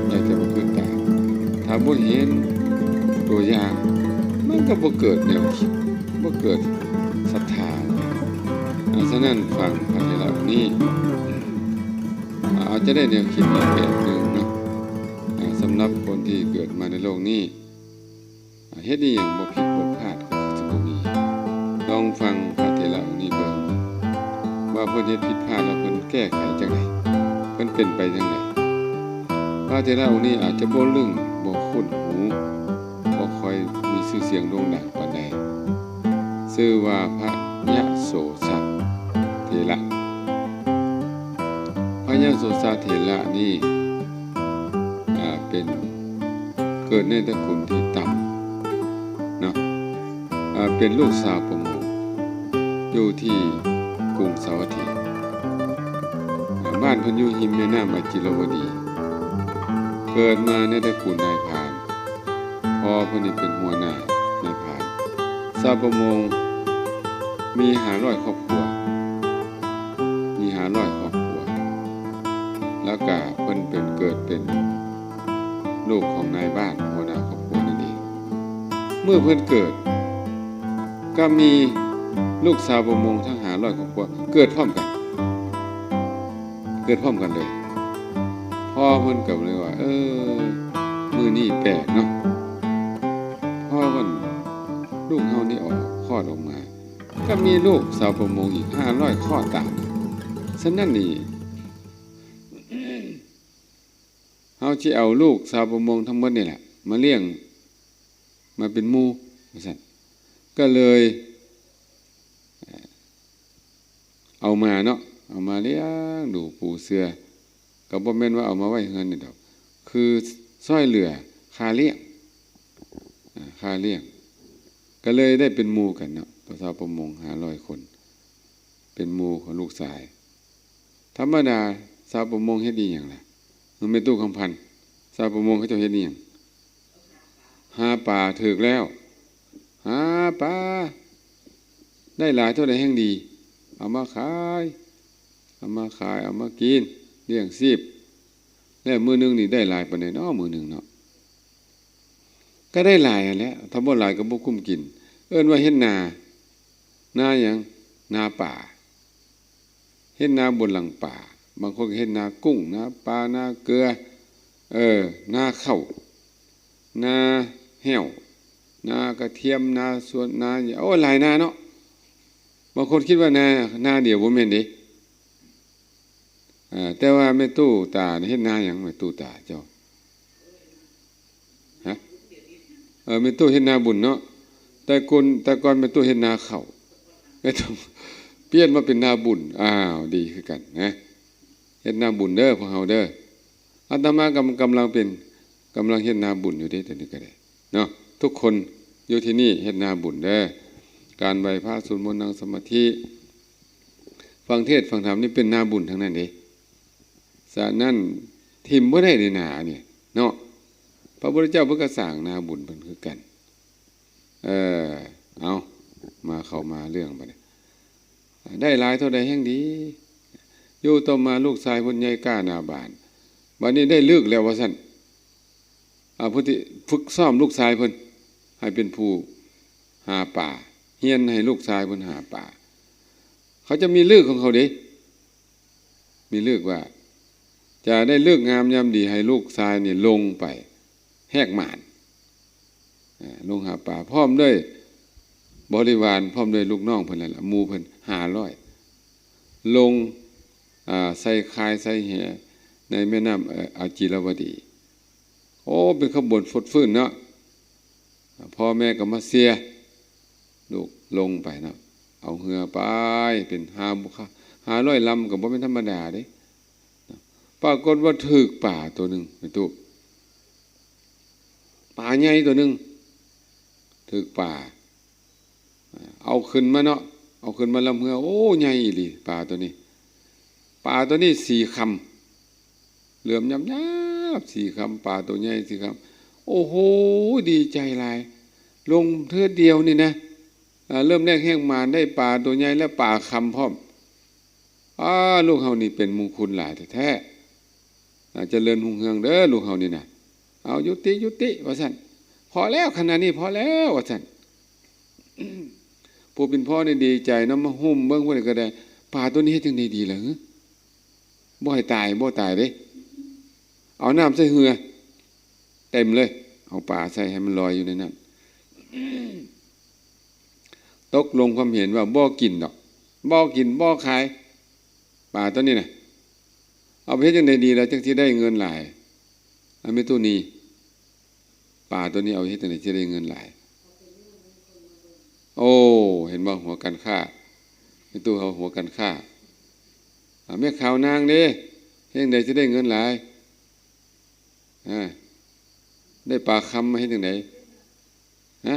ໄດ້ແຕ່ວ່າຄິດຕາມ. ຖ້າບໍ່ເຫັນຕົວຢ່າງ ມັນກໍບໍ່ເກີດແນວຄິດ, ບໍ່ເກີດສັດທາ. ອາ ສະນັ້ນ ຟັງພະເຖລະອົງນີ້ ອາ ອາດຈະໄດ້ແນວຄິດອີກແບບໜຶ່ງເນາະ. ອາ ສຳລັບຄົນທີ່ເກີດມາໃນໂລກນີ້ ອາ ເຮັດອີ່ຫຍັງບໍ່ຜິດບໍ່ພາດກໍຄືຊິບໍ່ມີ. ລອງຟັງພະເຖລະອົງນີ້ເບິ່ງ ວ່າເພິ່ນເຮັດຜິດພາດແລ້ວເພິ່ນແກ້ໄຂຈັ່ງໃດ, ເພິ່ນເປັນໄປຈັ່ງໃດ. ພະເຖລະອົງນີ້ອາດຈະບໍ່ລຶ້ງ, ບໍ່ຄຸ້ນຫູ, ບໍ່ຄ່ອຍມີຊື່ສຽງໂດ່ງດັງປານໃດ, ຊື່ວ່າພະຍະໂສຊະເຖລະ. ພະຍະໂສຊະເຖລະນີ້ ອາ ເປັນ ເກີດໃນຕະກຸນທີ່ຕ່ຳເນາະ, ອາ ເປັນລູກຊາວປະມົງ ຢູ່ທີ່ກຸງສາວັດຖີ. ອາ ບ້ານເພິ່ນຢູ່ຮິມແມ່ນ້ຳອາຈີລະວະດີ. ເກີດມາໃນຕະກຸນນາຍພານ, ພໍ່ເພິ່ນນີ້ເປັນຫົວໜ້ານາຍພານ. ຊາວປະມົງມີຫ້າຮ້ອຍຄອບຄົວ, ມີຫ້າຮ້ອຍຄອບຄົວ, ແລ້ວກະເພິ່ນເປັນ ເກີດເປັນ ລູກຂອງນາຍບ້ານ ຫົວໜ້າຄອບຄົວນັ້ນເອງ. ເມື່ອເພິ່ນເກີດ ກໍມີລູກຊາວປະມົງທັງຫ້າຮ້ອຍຄອບຄົວເກີດພ້ອມກັນ, ເກີດພ້ອມກັນເລີຍ. ພໍ່ເພິ່ນກໍເລີຍວ່າ ເອີ ມື້ນີ້ແປກເນາະ, ພໍ່ເພິ່ນ ລູກເຮົານີ້ອອກ ຄອດອອກມາ ກໍມີລູກຊາວປະມົງອີກຫ້າຮ້ອຍຄອດຕາມ. ສະນັ້ນນີ້ ເຮົາຊິເອົາລູກຊາວປະມົງທັງໝົດນີ້ແຫຼະມາລ້ຽງ ມາເປັນໝູ່ ວ່າຊັ້ນ. ກໍເລີຍ ເອົາມາເນາະ, ເອົາມາລ້ຽງດູປູເຊື່ອ, ກໍບໍ່ແມ່ນວ່າເອົາມາໄວ້ເຮືອນນີ້ດອກ, ຄືຊ່ອຍເຫຼືອຄ່າລ້ຽງ ອາ ຄ່າລ້ຽງ. ກໍເລີຍໄດ້ເປັນໝູ່ກັນເນາະ, ຊາວປະມົງຫ້າຮ້ອຍຄົນ ເປັນໝູ່ຂອງລູກຊາຍ. ທຳມະດາຊາວປະມົງເຮັດອີ່ຫຍັງລະ? ແມ່ຕູ້ຄຳພັນ, ຊາວປະມົງເຂົາເຈົ້າເຮັດອີ່ຫຍັງ? ຫາປາ. ຖືກແລ້ວ, ຫາປາ ໄດ້ຫຼາຍເທົ່າໃດແຮ່ງດີ, ເອົາມາຂາຍ, ເອົາມາຂາຍ ເອົາມາກິນ ລ້ຽງຊີບ. ແລ້ວມື້ໜຶ່ງນີ້ໄດ້ຫຼາຍປານໃດເນາະ? ມື້ໜຶ່ງເນາະ ກໍໄດ້ຫຼາຍຫັ້ນແຫຼະ, ຖ້າບໍ່ຫຼາຍກໍບໍ່ກຸ້ມກິນ. ເອີ້ນວ່າເຮັດນາ. ນາຫຍັງ? ນາປາ. ເຮັດນາບົນຫຼັງປາ, ບາງຄົນກໍເຮັດນາກຸ້ງ, ນາປາ, ນາເກືອ, ເອີ, ນາເຂົ້າ, ນາແຫ້ວ, ນາກະທຽມ, ນາສວນ, ນາຫຍັງ, ໂອ້ ຫຼາຍນາເນາະ. ບາງຄົນຄິດວ່ານາ, ນາດຽວ, ບໍ່ແມ່ນເດ້. ເອີ, ແຕ່ວ່າແມ່ຕູ້ຕາເຮັດນາຫຍັງ? ແມ່ຕູ້ຕາເຈົ້າ? ຮະ? ເອີ, ແມ່ຕູ້ເຮັດນາບຸນເນາະ. ແຕ່ກ່ອນ, ແຕ່ກ່ອນແມ່ຕູ້ເຮັດນາເຂົ້າ, ແມ່ຕູ້ປ່ຽນມາເປັນນາບຸນ. ອ້າວ, ດີຄືກັນນະ. ເຮັດນາບຸນເດີພວກເຮົາເດີ. ອາດຕະມາກຳ, ກຳລັງເປັນ, ກຳລັງເຮັດນາບຸນຢູ່ເດ້, ຕອນນີ້ກໍໄດ້ເນາະ. ທຸກຄົນຢູ່ທີ່ນີ້ເຮັດນາບຸນເດີ. ການໄຫວ້ພະ, ສວດມົນ, ນັ່ງສະມາທິ, ຟັງເທດ, ຟັງທຳ ນີ້ເປັນນາບຸນທັງນັ້ນເດ້. ສະນັ້ນ ຖິ້ມບໍ່ໄດ້ເດ້ນານີ້ເນາະ. ພະພຸດທະເຈົ້າເພິ່ນກໍສ້າງນາບຸນເພິ່ນຄືກັນ. ເອີ, ເອົາ, ມາເຂົ້າມາເລື່ອງບັດນີ້. ໄດ້ຫຼາຍເທົ່າໃດແຮ່ງດີ. ຢູ່ຕໍ່ມາລູກຊາຍເພິ່ນໃຫຍ່ກ້າໜ້າບານ. ບັດນີ້ໄດ້ລຶກແລ້ວວ່າຊັ້ນ. ອາ, ເພິ່ນຊິຝຶກຊ້ອມລູກຊາຍເພິ່ນໃຫ້ເປັນຜູ້ຫາປາ, ຮຽນໃຫ້ລູກຊາຍເພິ່ນຫາປາ. ເຂົາຈະມີລຶກຂອງເຂົາເດ້. ມີລຶກວ່າ ຈະໄດ້ເລີກງາມຍາມດີໃຫ້ລູກຊາຍນີ້ລົງໄປແຫກໝານ, ອາ, ລົງຫາປາ ພ້ອມດ້ວຍບໍລິວານ, ພ້ອມດ້ວຍລູກນ້ອງເພິ່ນນັ້ນລະ, ໝູ່ເພິ່ນຫ້າຮ້ອຍ ລົງ, ອາ, ໃສ່ຄາຍໃສ່ແຫໃນແມ່ນ້ຳ, ອາ, ອາຈີລະວະດີ. ໂອ້ ເປັນຂະບວນຟົດຟື້ນເນາະ. ພໍ່ແມ່ກໍມາເຊຍລູກລົງໄປເນາະ, ເອົາເຮືອໄປເປັນຫ້າ ຫ້າຮ້ອຍລຳ ກໍບໍ່ແມ່ນທຳມະດາເດ້. ປາກົດວ່າຖືກປາໂຕໜຶ່ງ ແມ່ຕູ້, ປາໃຫຍ່ໂຕໜຶ່ງ ຖືກປາ. ເອົາຂຶ້ນມາເນາະ, ເອົາຂຶ້ນມາລຳເຮືອ, ໂອ້ ໃຫຍ່ອີ່ຫຼີປາໂຕນີ້. ປາໂຕນີ້ສີຄຳ ເຫຼືອມຍາບໆ ສີຄຳ, ປາໂຕໃຫຍ່ສີຄຳ. ໂອ້ໂຫ ດີໃຈຫຼາຍ, ລົງເທື່ອດຽວນີ້ນະ, ເລີ່ມແລກແຮງໝານໄດ້ປາໂຕໃຫຍ່ ແລະ ປາຄຳພ້ອມ. ອ້າ ລູກເຮົານີ້ເປັນມຸງຄຸນຫຼາຍແທ້ໆ. ອ່າ ຈະເລີນຮຸ່ງເຮືອງເດີລູກເຮົານີ້ນະ. ເອົາ ຢຸດຕິ ຢຸດຕິ ວ່າຊັ້ນ. ພໍແລ້ວ ຂະນະນີ້ພໍແລ້ວ ວ່າຊັ້ນ. ຜູ້ເປັນພໍ່ນີ້ດີໃຈນຳ ມາຫຸ້ມເບິ່ງພຸ້ນກໍໄດ້ ປາໂຕນີ້ເຮັດຈັ່ງໃດດີລະຫື? ບໍ່ໃຫ້ຕາຍ ບໍ່ຕາຍເດ້. ເອົານ້ຳໃສ່ເຮືອເຕັມເລີຍ ເອົາປາໃສ່ໃຫ້ມັນລອຍຢູ່ໃນນັ້ນ. ຕົກລົງຄວາມເຫັນວ່າບໍ່ກິນດອກ ບໍ່ກິນ ບໍ່ຂາຍ ປາໂຕນີ້ນະ. ເອົາໄປເຮັດຈັ່ງໃດດີລະ ຈັ່ງຊິໄດ້ເງິນຫຼາຍ? ອາ ແມ່ຕູ້ນີ້ ປາໂຕນີ້ເອົາໄປເຮັດຈັ່ງໃດຊິໄດ້ເງິນຫຼາຍ? ໂອ້ ເຫັນບໍ່? ຫົວການຄ້າ ແມ່ຕູ້ເຮົາຫົວການຄ້າ. ອາ ແມ່ຂາວນາງເດ້ ເຮັດຈັ່ງໃດຊິໄດ້ເງິນຫຼາຍ? ອາ ໄດ້ປາຄຳມາເຮັດຈັ່ງໃດ? ຮະ?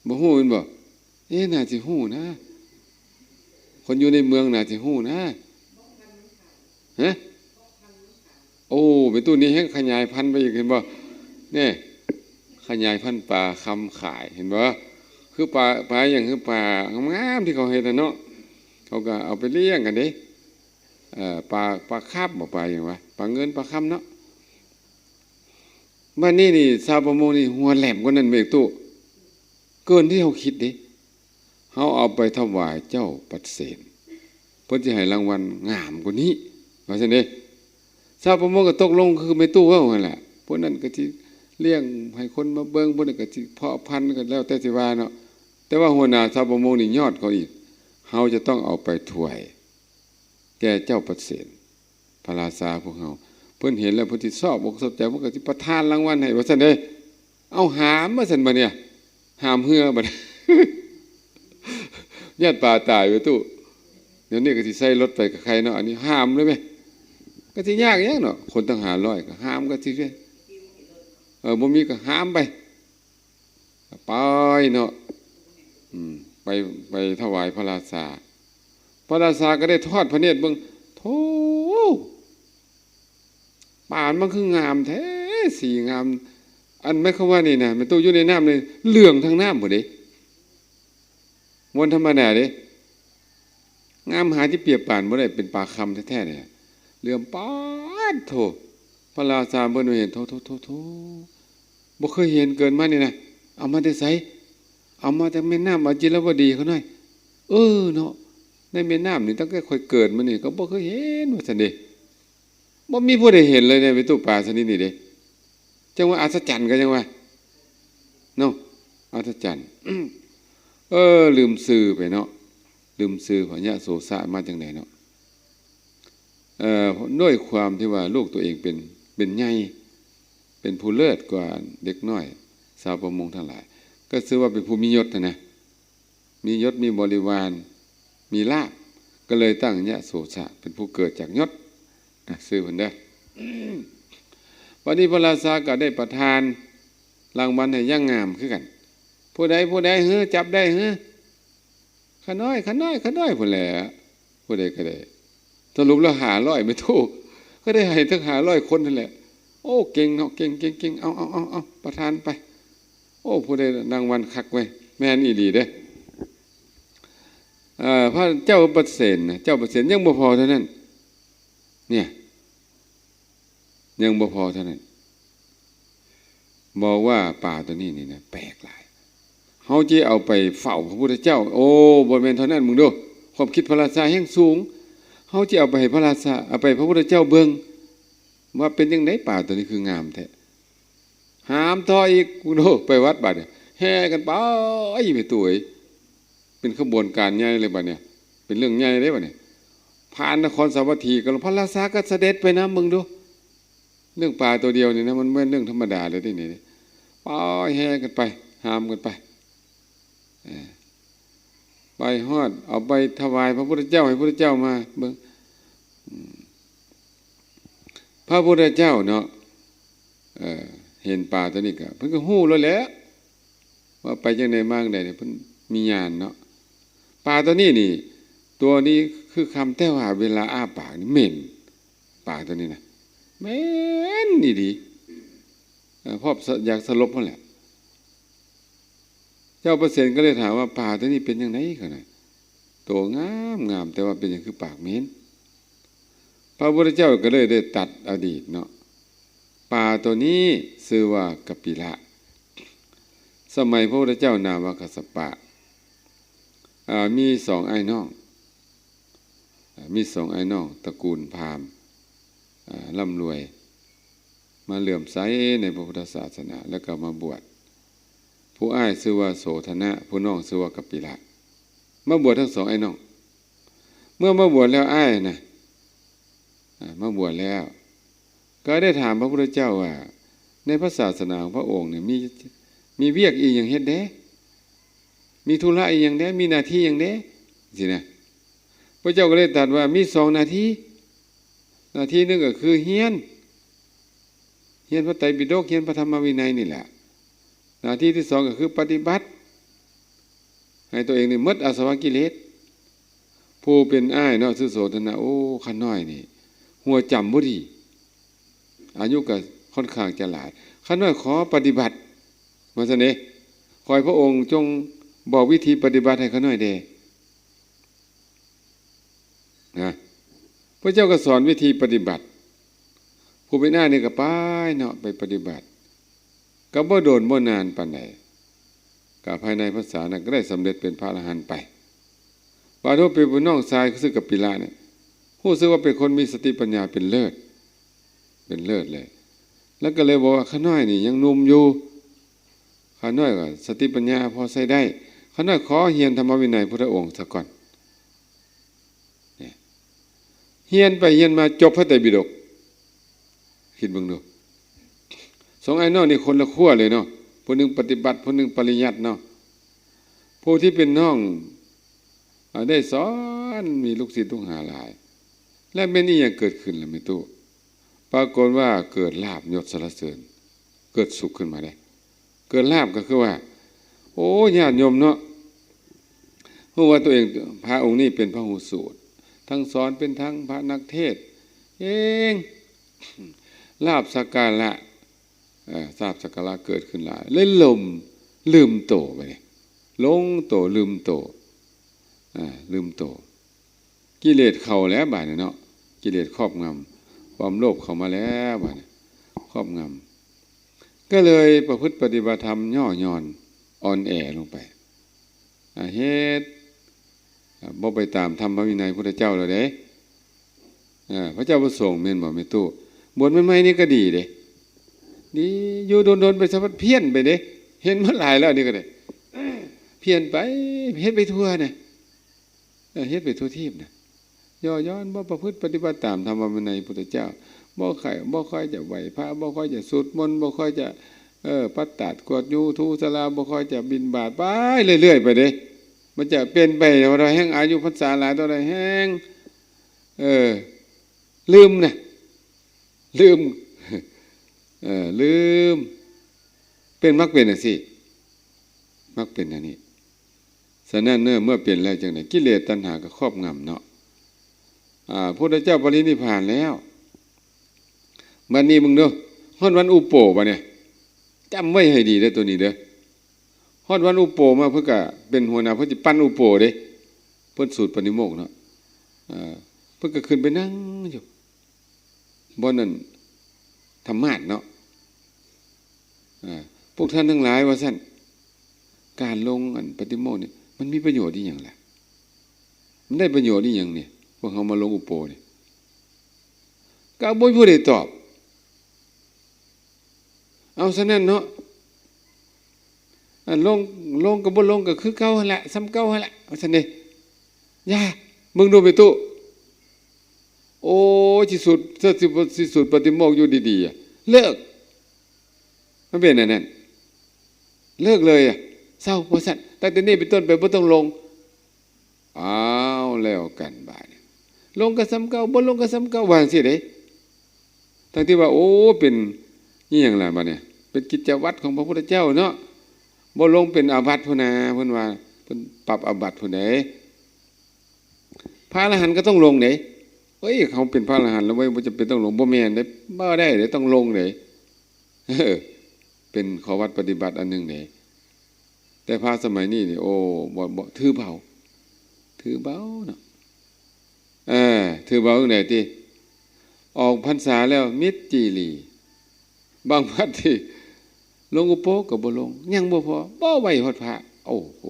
ບໍ່ຮູ້ແມ່ນບໍ່? ເອ ໜ້າຊິຮູ້ນະ ຄົນຢູ່ໃນເມືອງໜ້າຊິຮູ້ນະ. ຮະ? ໂອ້ ແມ່ຕູ້ນີ້ແຮ່ງຂະຫຍາຍພັນໄປອີກ ເຫັນບໍ່? ແນ່ ຂະຫຍາຍພັນປາຄຳຂາຍ ເຫັນບໍ່? ຄືປາ ປາຫຍັງ? ຄືປາງາມໆ ທີ່ເຂົາເຮັດນະເນາະ ເຂົາກໍເອົາໄປລ້ຽງກັນເດ້. ເອີ ປາ ປາຄາບບໍ? ປາຫຍັງວະ? ປາເງິນ ປາຄຳເນາະ. ບັດນີ້ນີ້ ຊາວປະມົງນີ້ຫົວແຫຼມກວ່ານັ້ນແມ່ຕູ້ ເກີນທີ່ເຮົາຄິດເດ້. ເຮົາເອົາໄປຖວາຍເຈົ້າປັດເສນ ເພິ່ນຊິໃຫ້ລາງວັນງາມກວ່ານີ້ ວ່າຊັ້ນເດ້. ຊາວປະມົງກໍຕົກລົງຄືແມ່ຕູ້ເວົ້າຫັ້ນແຫຼະ ພວກນັ້ນກໍຊິລ້ຽງໃຫ້ຄົນມາເບິ່ງ ພວກນີ້ກໍຊິເພາະພັນ ກໍແລ້ວແຕ່ຊິວ່າເນາະ. ແຕ່ວ່າຫົວໜ້າຊາວປະມົງນີ້ຍອດເຂົາອີກ ເຮົາຈະຕ້ອງເອົາໄປຖວາຍແກ່ເຈົ້າປັດເສນ ພະລາຊາພວກເຮົາ. ເພິ່ນເຫັນແລ້ວເພິ່ນຊິຊອບອົກຊອບໃຈ ເພິ່ນກໍຊິປະທານລາງວັນໃຫ້ ວ່າຊັ້ນເດ້. ເອົາ ຫາມ ວ່າຊັ້ນບັດນີ້ ຫາມເຮືອບັດ ຢ້ານປາຕາຍແມ່ຕູ້. ດຽວນີ້ກໍຊິໃສ່ລົດໄປກໍໄຄເນາະ ອັນນີ້ຫາມເລີຍແມະ. ກໍຊິຍາກຫຍັງເນາະ ຄົນຕັ້ງຫ້າຮ້ອຍ ກໍຫາມກໍຊິ ເອີ ບໍ່ມີກໍຫາມໄປ ໄປເນາະ ອືມ ໄປ ໄປຖວາຍພະລາຊາ. ພະລາຊາກໍໄດ້ທອດພະເນດເບິ່ງ ໂທ້ ປາມັນຄືງາມແທ້ ສີງາມ. ອັນໝາຍຄວາມວ່ານີ້ນະ ແມ່ຕູ້ ຢູ່ໃນນ້ຳນີ້ເຫຼືອງທັງນ້ຳພຸ້ນເດ້ ບໍ່ທຳມະດາເດ້. ງາມຫາທີ່ປຽບປານບໍ່ໄດ້ ເປັນປາຄຳແທ້ໆ ນີ້ ເຫຼືອງ ປາດໂທ້ ພະລາຊາເພິ່ນເຫັນ ໂທ້ໆໆໆ ບໍ່ເຄີຍເຫັນເກີດມານີ້ນະ ເອົາມາແຕ່ໃສ? ເອົາມາຈາກແມ່ນ້ຳອາຈິລະວະດີຂ້ານ້ອຍ. ເອີເນາະ ໃນແມ່ນ້ຳນີ້ ຕັ້ງແຕ່ຂ້ອຍເກີດມານີ້ ກໍບໍ່ເຄີຍເຫັນ ວ່າຊັ້ນເດ້. ບໍ່ມີຜູ້ໃດເຫັນເລີຍໃນເວຕູປາຊະນິດນີ້ເດ້. ຈັ່ງວ່າອັດສະຈັນ ກໍຍັງວ່າເນາະ ອັດສະຈັນ. ເອີ ລືມຊື່ໄປເນາະ ລືມຊື່ ພະຍະໂສຊະມາຈັ່ງໃດເນາະ. ເອີ ດ້ວຍຄວາມທີ່ວ່າລູກຕົວເອງເປັນ ເປັນໃຫຍ່ ເປັນຜູ້ເລີດກວ່າເດັກນ້ອຍຊາວປະມົງທັງຫຼາຍ ກໍຊື່ວ່າເປັນຜູ້ມີຍົດຫັ້ນນະ ມີຍົດມີບໍລິວານ ມີລາບ ກໍເລີຍຕັ້ງຍະໂສຊະ ເປັນຜູ້ເກີດຈາກຍົດນະ ຊື່ເພິ່ນເດີ. ບັດນີ້ພະລາຊາກໍໄດ້ປະທານລາງວັນໃຫ້ຢ່າງງາມຄືກັນ. ຜູ້ໃດ ຜູ້ໃດເຮີ ຈັບໄດ້ເຮີ ຂ້ານ້ອຍ ຂ້ານ້ອຍ ຂ້ານ້ອຍ ພຸ້ນແຫຼະ ຜູ້ໃດກໍໄດ້. ສະຫຼຸບແລ້ວຫ້າຮ້ອຍ ແມ່ຕູ້ ກໍໄດ້ໃຫ້ທັງຫ້າຮ້ອຍຄົນຫັ້ນແຫຼະ. ໂອ້ ເກັ່ງເນາະ ເກັ່ງ ເກັ່ງ ເກັ່ງ ເອົາ ເອົາ ເອົາ ເອົາ ປະທານໄປ. ໂອ້ ຜູ້ໃດລາງວັນຄັກເວີຍ ແມ່ນອີ່ຫຼີເດ້. ເອີ ພະເຈົ້າປະເສນນະ ເຈົ້າປະເສນ ຍັງບໍ່ພໍເທົ່ານັ້ນ ເນຍ ຍັງບໍ່ພໍເທົ່ານັ້ນ ບອກວ່າປາໂຕນີ້ນີ້ນະ ແປກຫຼາຍ ເຮົາຈະເອົາໄປເຝົ້າພະພຸດທະເຈົ້າ. ໂອ້ ບໍ່ແມ່ນເທົ່ານັ້ນ ເບິ່ງດູ ຄວາມຄິດພະລາຊາແຮ່ງສູງ. ເຮົາຈະເອົາໄປໃຫ້ພະລາຊາ ເອົາໄປພະພຸດທະເຈົ້າເບິ່ງ ວ່າເປັນຈັ່ງໃດ ປາໂຕນີ້ຄືງາມແທ້. ຫາມຕໍ່ອີກ ໂອ້ ໄປວັດບາດນີ້ ແຫ່ກັນໄປ ແມ່ຕູ້ເອີຍ ເປັນຂະບວນການໃຫຍ່ເລີຍບາດນີ້ ເປັນເລື່ອງໃຫຍ່ເດ້ບາດນີ້. ຜ່ານນະຄອນສາວັດຖີ ກໍພະລາຊາກໍສະເດັດໄປນຳ ເບິ່ງດູ ເລື່ອງປາໂຕດຽວນີ້ນະ ມັນແມ່ນເລື່ອງທຳມະດາເລີຍເດ້ນີ້. ໄປ ແຫ່ກັນໄປ ຫາມກັນໄປ ເອີ ໄປຮອດ ເອົາໄປຖວາຍພະພຸດທະເຈົ້າ ໃຫ້ພະພຸດທະເຈົ້າມາເບິ່ງ. ອືມ ພະພຸດທະເຈົ້າເນາະ ເອີ ເຫັນປາໂຕນີ້ກໍ ເພິ່ນກໍຮູ້ໂລດແຫຼະ ວ່າໄປຈັ່ງໃດມາຈັ່ງໃດ ເພິ່ນມີຍານເນາະ. ປາໂຕນີ້ນີ້ ຕົວນີ້ຄືຄຳ ແຕ່ວ່າເວລາອ້າປາກນີ້ເໝັນ ປາໂຕນີ້ນະ ເໝັນອີ່ຫຼີ ເອີ ພວກຢາກສະຫຼົບຫັ້ນແຫຼະ. ເຈົ້າປະເສນກໍເລີຍຖາມວ່າ ປາໂຕນີ້ເປັນຈັ່ງໃດ? ເຂົານະ ໂຕງາມໆ ແຕ່ວ່າເປັນຫຍັງຄືປາກເໝັນ? ພະພຸດທະເຈົ້າກໍເລີຍໄດ້ຕັດອະດີດເນາະ ປາໂຕນີ້ຊື່ວ່າກະປິລະ. ສະໄໝພະພຸດທະເຈົ້ານາມວ່າກັດສະປະ ອາ ມີສອງອ້າຍນ້ອງ ອາ ມີສອງອ້າຍນ້ອງ ຕະກູນພາມ ອາ ລ່ຳລວຍ ມາເຫຼື້ອມໃສໃນພະພຸດທະສາສະໜາ ແລ້ວກໍມາບວດ. ຜູ້ອ້າຍຊື່ວ່າໂສທະນະ ຜູ້ນ້ອງຊື່ວ່າກະປິລະ ມາບວດທັງສອງອ້າຍນ້ອງ. ເມື່ອມາບວດແລ້ວ ອ້າຍນະ ອາ ມາບວດແລ້ວ ກໍໄດ້ຖາມພະພຸດທະເຈົ້າວ່າ ໃນພະສາສະໜາຂອງພະອົງນີ້ ມີ ມີວຽກອີ່ຫຍັງເຮັດແດ່? ມີທຸລະອີ່ຫຍັງແດ່? ມີໜ້າທີ່ຫຍັງແດ່? ຊີ້ນະ. ພະເຈົ້າກໍເລີຍຕັດວ່າ ມີສອງໜ້າທີ່. ໜ້າທີ່ໜຶ່ງກໍຄືຮຽນ ຮຽນພະໄຕປິດົກ ຮຽນພະທຳມະວິໄນນີ້ແຫຼະ. ໜ້າທີ່ທີສອງກໍຄືປະຕິບັດ ໃຫ້ຕົວເອງນີ້ໝົດອາສະວະກິເລດ. ຜູ້ເປັນອ້າຍເນາະ ຊື່ໂສທະນະ ໂອ້ ຂ້ານ້ອຍນີ້ຫົວຈຳບໍ່ດີ ອາຍຸກໍຄ່ອນຂ້າງຈະຫຼາຍ. ຂ້ານ້ອຍຂໍປະຕິບັດ ວ່າຊັ້ນເດ. ຂໍໃຫ້ພະອົງຈົ່ງບອກວິທີປະຕິບັດໃຫ້ຂ້ານ້ອຍແດ່ ນະ. ພະເຈົ້າກໍສອນວິທີປະຕິບັດ. ຜູ້ເປັນອ້າຍນີ້ກໍໄປເນາະ ໄປປະຕິບັດ. ກໍບໍ່ດົນບໍ່ນານປານໃດ ກໍພາຍໃນພັນສານັ້ນກໍໄດ້ສຳເລັດເປັນພະອະລະຫັນໄປ. ບາດຜູ້ເປັນນ້ອງຊາຍ ຄືກະປິລະນີ້ ຮູ້ສຶກວ່າເປັນຄົນມີສະຕິປັນຍາເປັນເລີດ ເປັນເລີດເລີຍ. ແລ້ວກໍເລີຍບອກວ່າ ຂ້ານ້ອຍນີ້ຍັງໜຸ່ມຢູ່ ຂ້ານ້ອຍກໍສະຕິປັນຍາພໍໃຊ້ໄດ້. ຂ້ານ້ອຍຂໍຮຽນທຳມະວິໄນພຸດທະອົງສາກ່ອນ. ນີ້ ຮຽນໄປຮຽນມາຈົບພະໄຕປິດົກ. ຄິດເບິ່ງດູ ສອງອ້າຍນ້ອງນີ້ຄົນລະຂົ້ວເລີຍເນາະ ຜູ້ໜຶ່ງປະຕິບັດ ຜູ້ໜຶ່ງປະລິຍັດເນາະ. ຜູ້ທີ່ເປັນນ້ອງ ອາ ໄດ້ສອນ ມີລູກສິດລູກຫາຫຼາຍ. ແລ້ວແມ່ນອີ່ຫຍັງເກີດຂຶ້ນລະແມ່ຕູ້? ປາກົດວ່າເກີດລາບຍົດສັນລະເສີນ ເກີດສຸກຂຶ້ນມາເດ້. ເກີດລາບກໍຄືວ່າ ໂອ້ ຍາດໂຍມເນາະ ຮູ້ວ່າຕົວເອງ ພະອົງນີ້ເປັນພະຫູສູດ ທັງສອນເປັນທັງພະນັກເທດເອງ ລາບສັກກາລະ ເອີ ລາບສັກກາລະເກີດຂຶ້ນຫຼາຍ ເລີຍຫຼົງລືມໂຕ ບາດນີ້ຫຼົງໂຕລືມໂຕ ອາ ລືມໂຕ. ກິເລດເຂົ້າແລ້ວບາດນີ້ເນາະ ກິເລດຄອບງຳ ຄວາມໂລບເຂົ້າມາແລ້ວບາດນີ້ ຄອບງຳ ກໍເລີຍປະພຶດປະຕິບັດທຳຫຍໍ້ຫຍ່ອນອ່ອນແອລົງໄປ ອາ ເຮັດ ອາ ບໍ່ໄປຕາມທຳພະວິໄນພຸດທະເຈົ້າແລ້ວເດ້. ອາ ພະເຈົ້າປະສົງແມ່ນບໍ່ແມ່ຕູ້? ບວດໃໝ່ໆນີ້ກໍດີເດ້ ດີ ຢູ່ດົນໆໄປສະພັດພຽນໄປເດ້ ເຫັນມາຫຼາຍແລ້ວ ອັນນີ້ກໍໄດ້ ພຽນໄປ ເຮັດໄປທົ່ວນະ ເອີ ເຮັດໄປທົ່ວທີບນະ ຍໍ້ຫຍ່ອນ ບໍ່ປະພຶດປະຕິບັດຕາມທຳມະວິໄນພຸດທະເຈົ້າ ບໍ່ຄ່ອຍ ບໍ່ຄ່ອຍຈະໄຫວ້ພະ ບໍ່ຄ່ອຍຈະສູດມົນ ບໍ່ຄ່ອຍຈະ ເອີ ປັດຕາດ ກວດຢູ່ ຖູສາລາ ບໍ່ຄ່ອຍຈະບິນບາດ ໄປເລື້ອຍໆໄປເດ້. ມັນຈະເປັນໄປເທົ່າໃດແຮ່ງ ອາຍຸພັນສາຫຼາຍເທົ່າໃດແຮ່ງ ເອີ ລືມນະ ລືມ ເອີ ລືມ ເປັນ ມັກເປັນຈັ່ງຊີ້ ມັກເປັນແນວນີ້. ສະນັ້ນເນີ ເມື່ອເປັນແລ້ວຈັ່ງໃດ ກິເລດຕັນຫາກໍຄອບງຳເນາະ. ອາ ພຸດທະເຈົ້າປະລິນິບພານແລ້ວ ບັດນີ້ເບິ່ງເດີ ຮອດວັນອຸໂປ ບັດນີ້ ຈຳໄວ້ໃຫ້ດີເດີ ໂຕນີ້ເດີ ຮອດວັນອຸໂປມາ ເພິ່ນກະເປັນຫົວໜ້າ ເພິ່ນຊິປັ້ນອຸໂປເດ້ ເພິ່ນສູດປາຕິໂມກເນາະ ເອີ ເພິ່ນກະຂຶ້ນໄປນັ່ງຢູ່ ບ່ອນນັ້ນທຳມາດເນາະ ອາ ພວກທ່ານທັງຫຼາຍ ວ່າຊັ້ນ ການລົງອັນປາຕິໂມກນີ້ ມັນມີປະໂຫຍດອີ່ຫຍັງລະ? ມັນໄດ້ປະໂຫຍດອີ່ຫຍັງນີ້? ພວກເຮົາມາລົງອຸໂປນີ້ ກໍບໍ່ມີຜູ້ໃດຕອບ. ເອົາ ສະນັ້ນເນາະ ອັນລົງ ລົງກໍບໍ່ລົງ ກໍຄືເກົ່າຫັ້ນລະ ສ່ຳເກົ່າຫັ້ນລະ ວ່າຊັ້ນເດ້. ຢ່າ ເບິ່ງດູແມ່ຕູ້ ໂອ້ຍ ຊິສູດ ຊິສູດປາຕິໂມກຢູ່ດີໆ ເລີກ ມັນເປັນອັນນັ້ນ ເລີກເລີຍ ເຊົາ ວ່າຊັ້ນ ຕັ້ງແຕ່ນີ້ເປັນຕົ້ນໄປບໍ່ຕ້ອງລົງ. ອ້າວ ແລ້ວກັນບາດນີ້ ລົງກໍສ່ຳເກົ່າ ບໍ່ລົງກໍສ່ຳເກົ່າ ວ່າຈັ່ງຊີ້ເດ້. ທັງທີ່ວ່າ ໂອ້ ເປັນອີ່ຫຍັງລະບາດນີ້ ເປັນກິດຈະວັດຂອງພະພຸດທະເຈົ້າເນາະ ບໍ່ລົງເປັນອາບັດພຸ້ນນາ ເພິ່ນວ່າ ເພິ່ນປັບອາບັດພຸ້ນເດ້. ພະອະລະຫັນກໍຕ້ອງລົງເດ້. ເອີຍ ເຮົາເປັນພະອະລະຫັນແລ້ວເວີຍ ບໍ່ຈຳເປັນຕ້ອງລົງ ບໍ່ແມ່ນເດ້ ບໍ່ໄດ້ເດ້ ຕ້ອງລົງເດ້. ເອີ ເປັນຂໍ້ວັດປະຕິບັດອັນໜຶ່ງເດ້. ແຕ່ພະສະໄໝນີ້ນີ້ ໂອ້ ບໍ່ ບໍ່ ຖືເບົາ ຖືເບົາເນາະ. ເອີ ຖືເບົາຈັ່ງໃດຕິ? ອອກພັນສາແລ້ວມິດຈີ່ຫຼີ່ ບາງວັດທີ່ລົງອຸໂປກກໍບໍ່ລົງ ຍັງບໍ່ພໍ ບໍ່ໄຫວ້ຮອດພະ. ໂອ້ໂຫ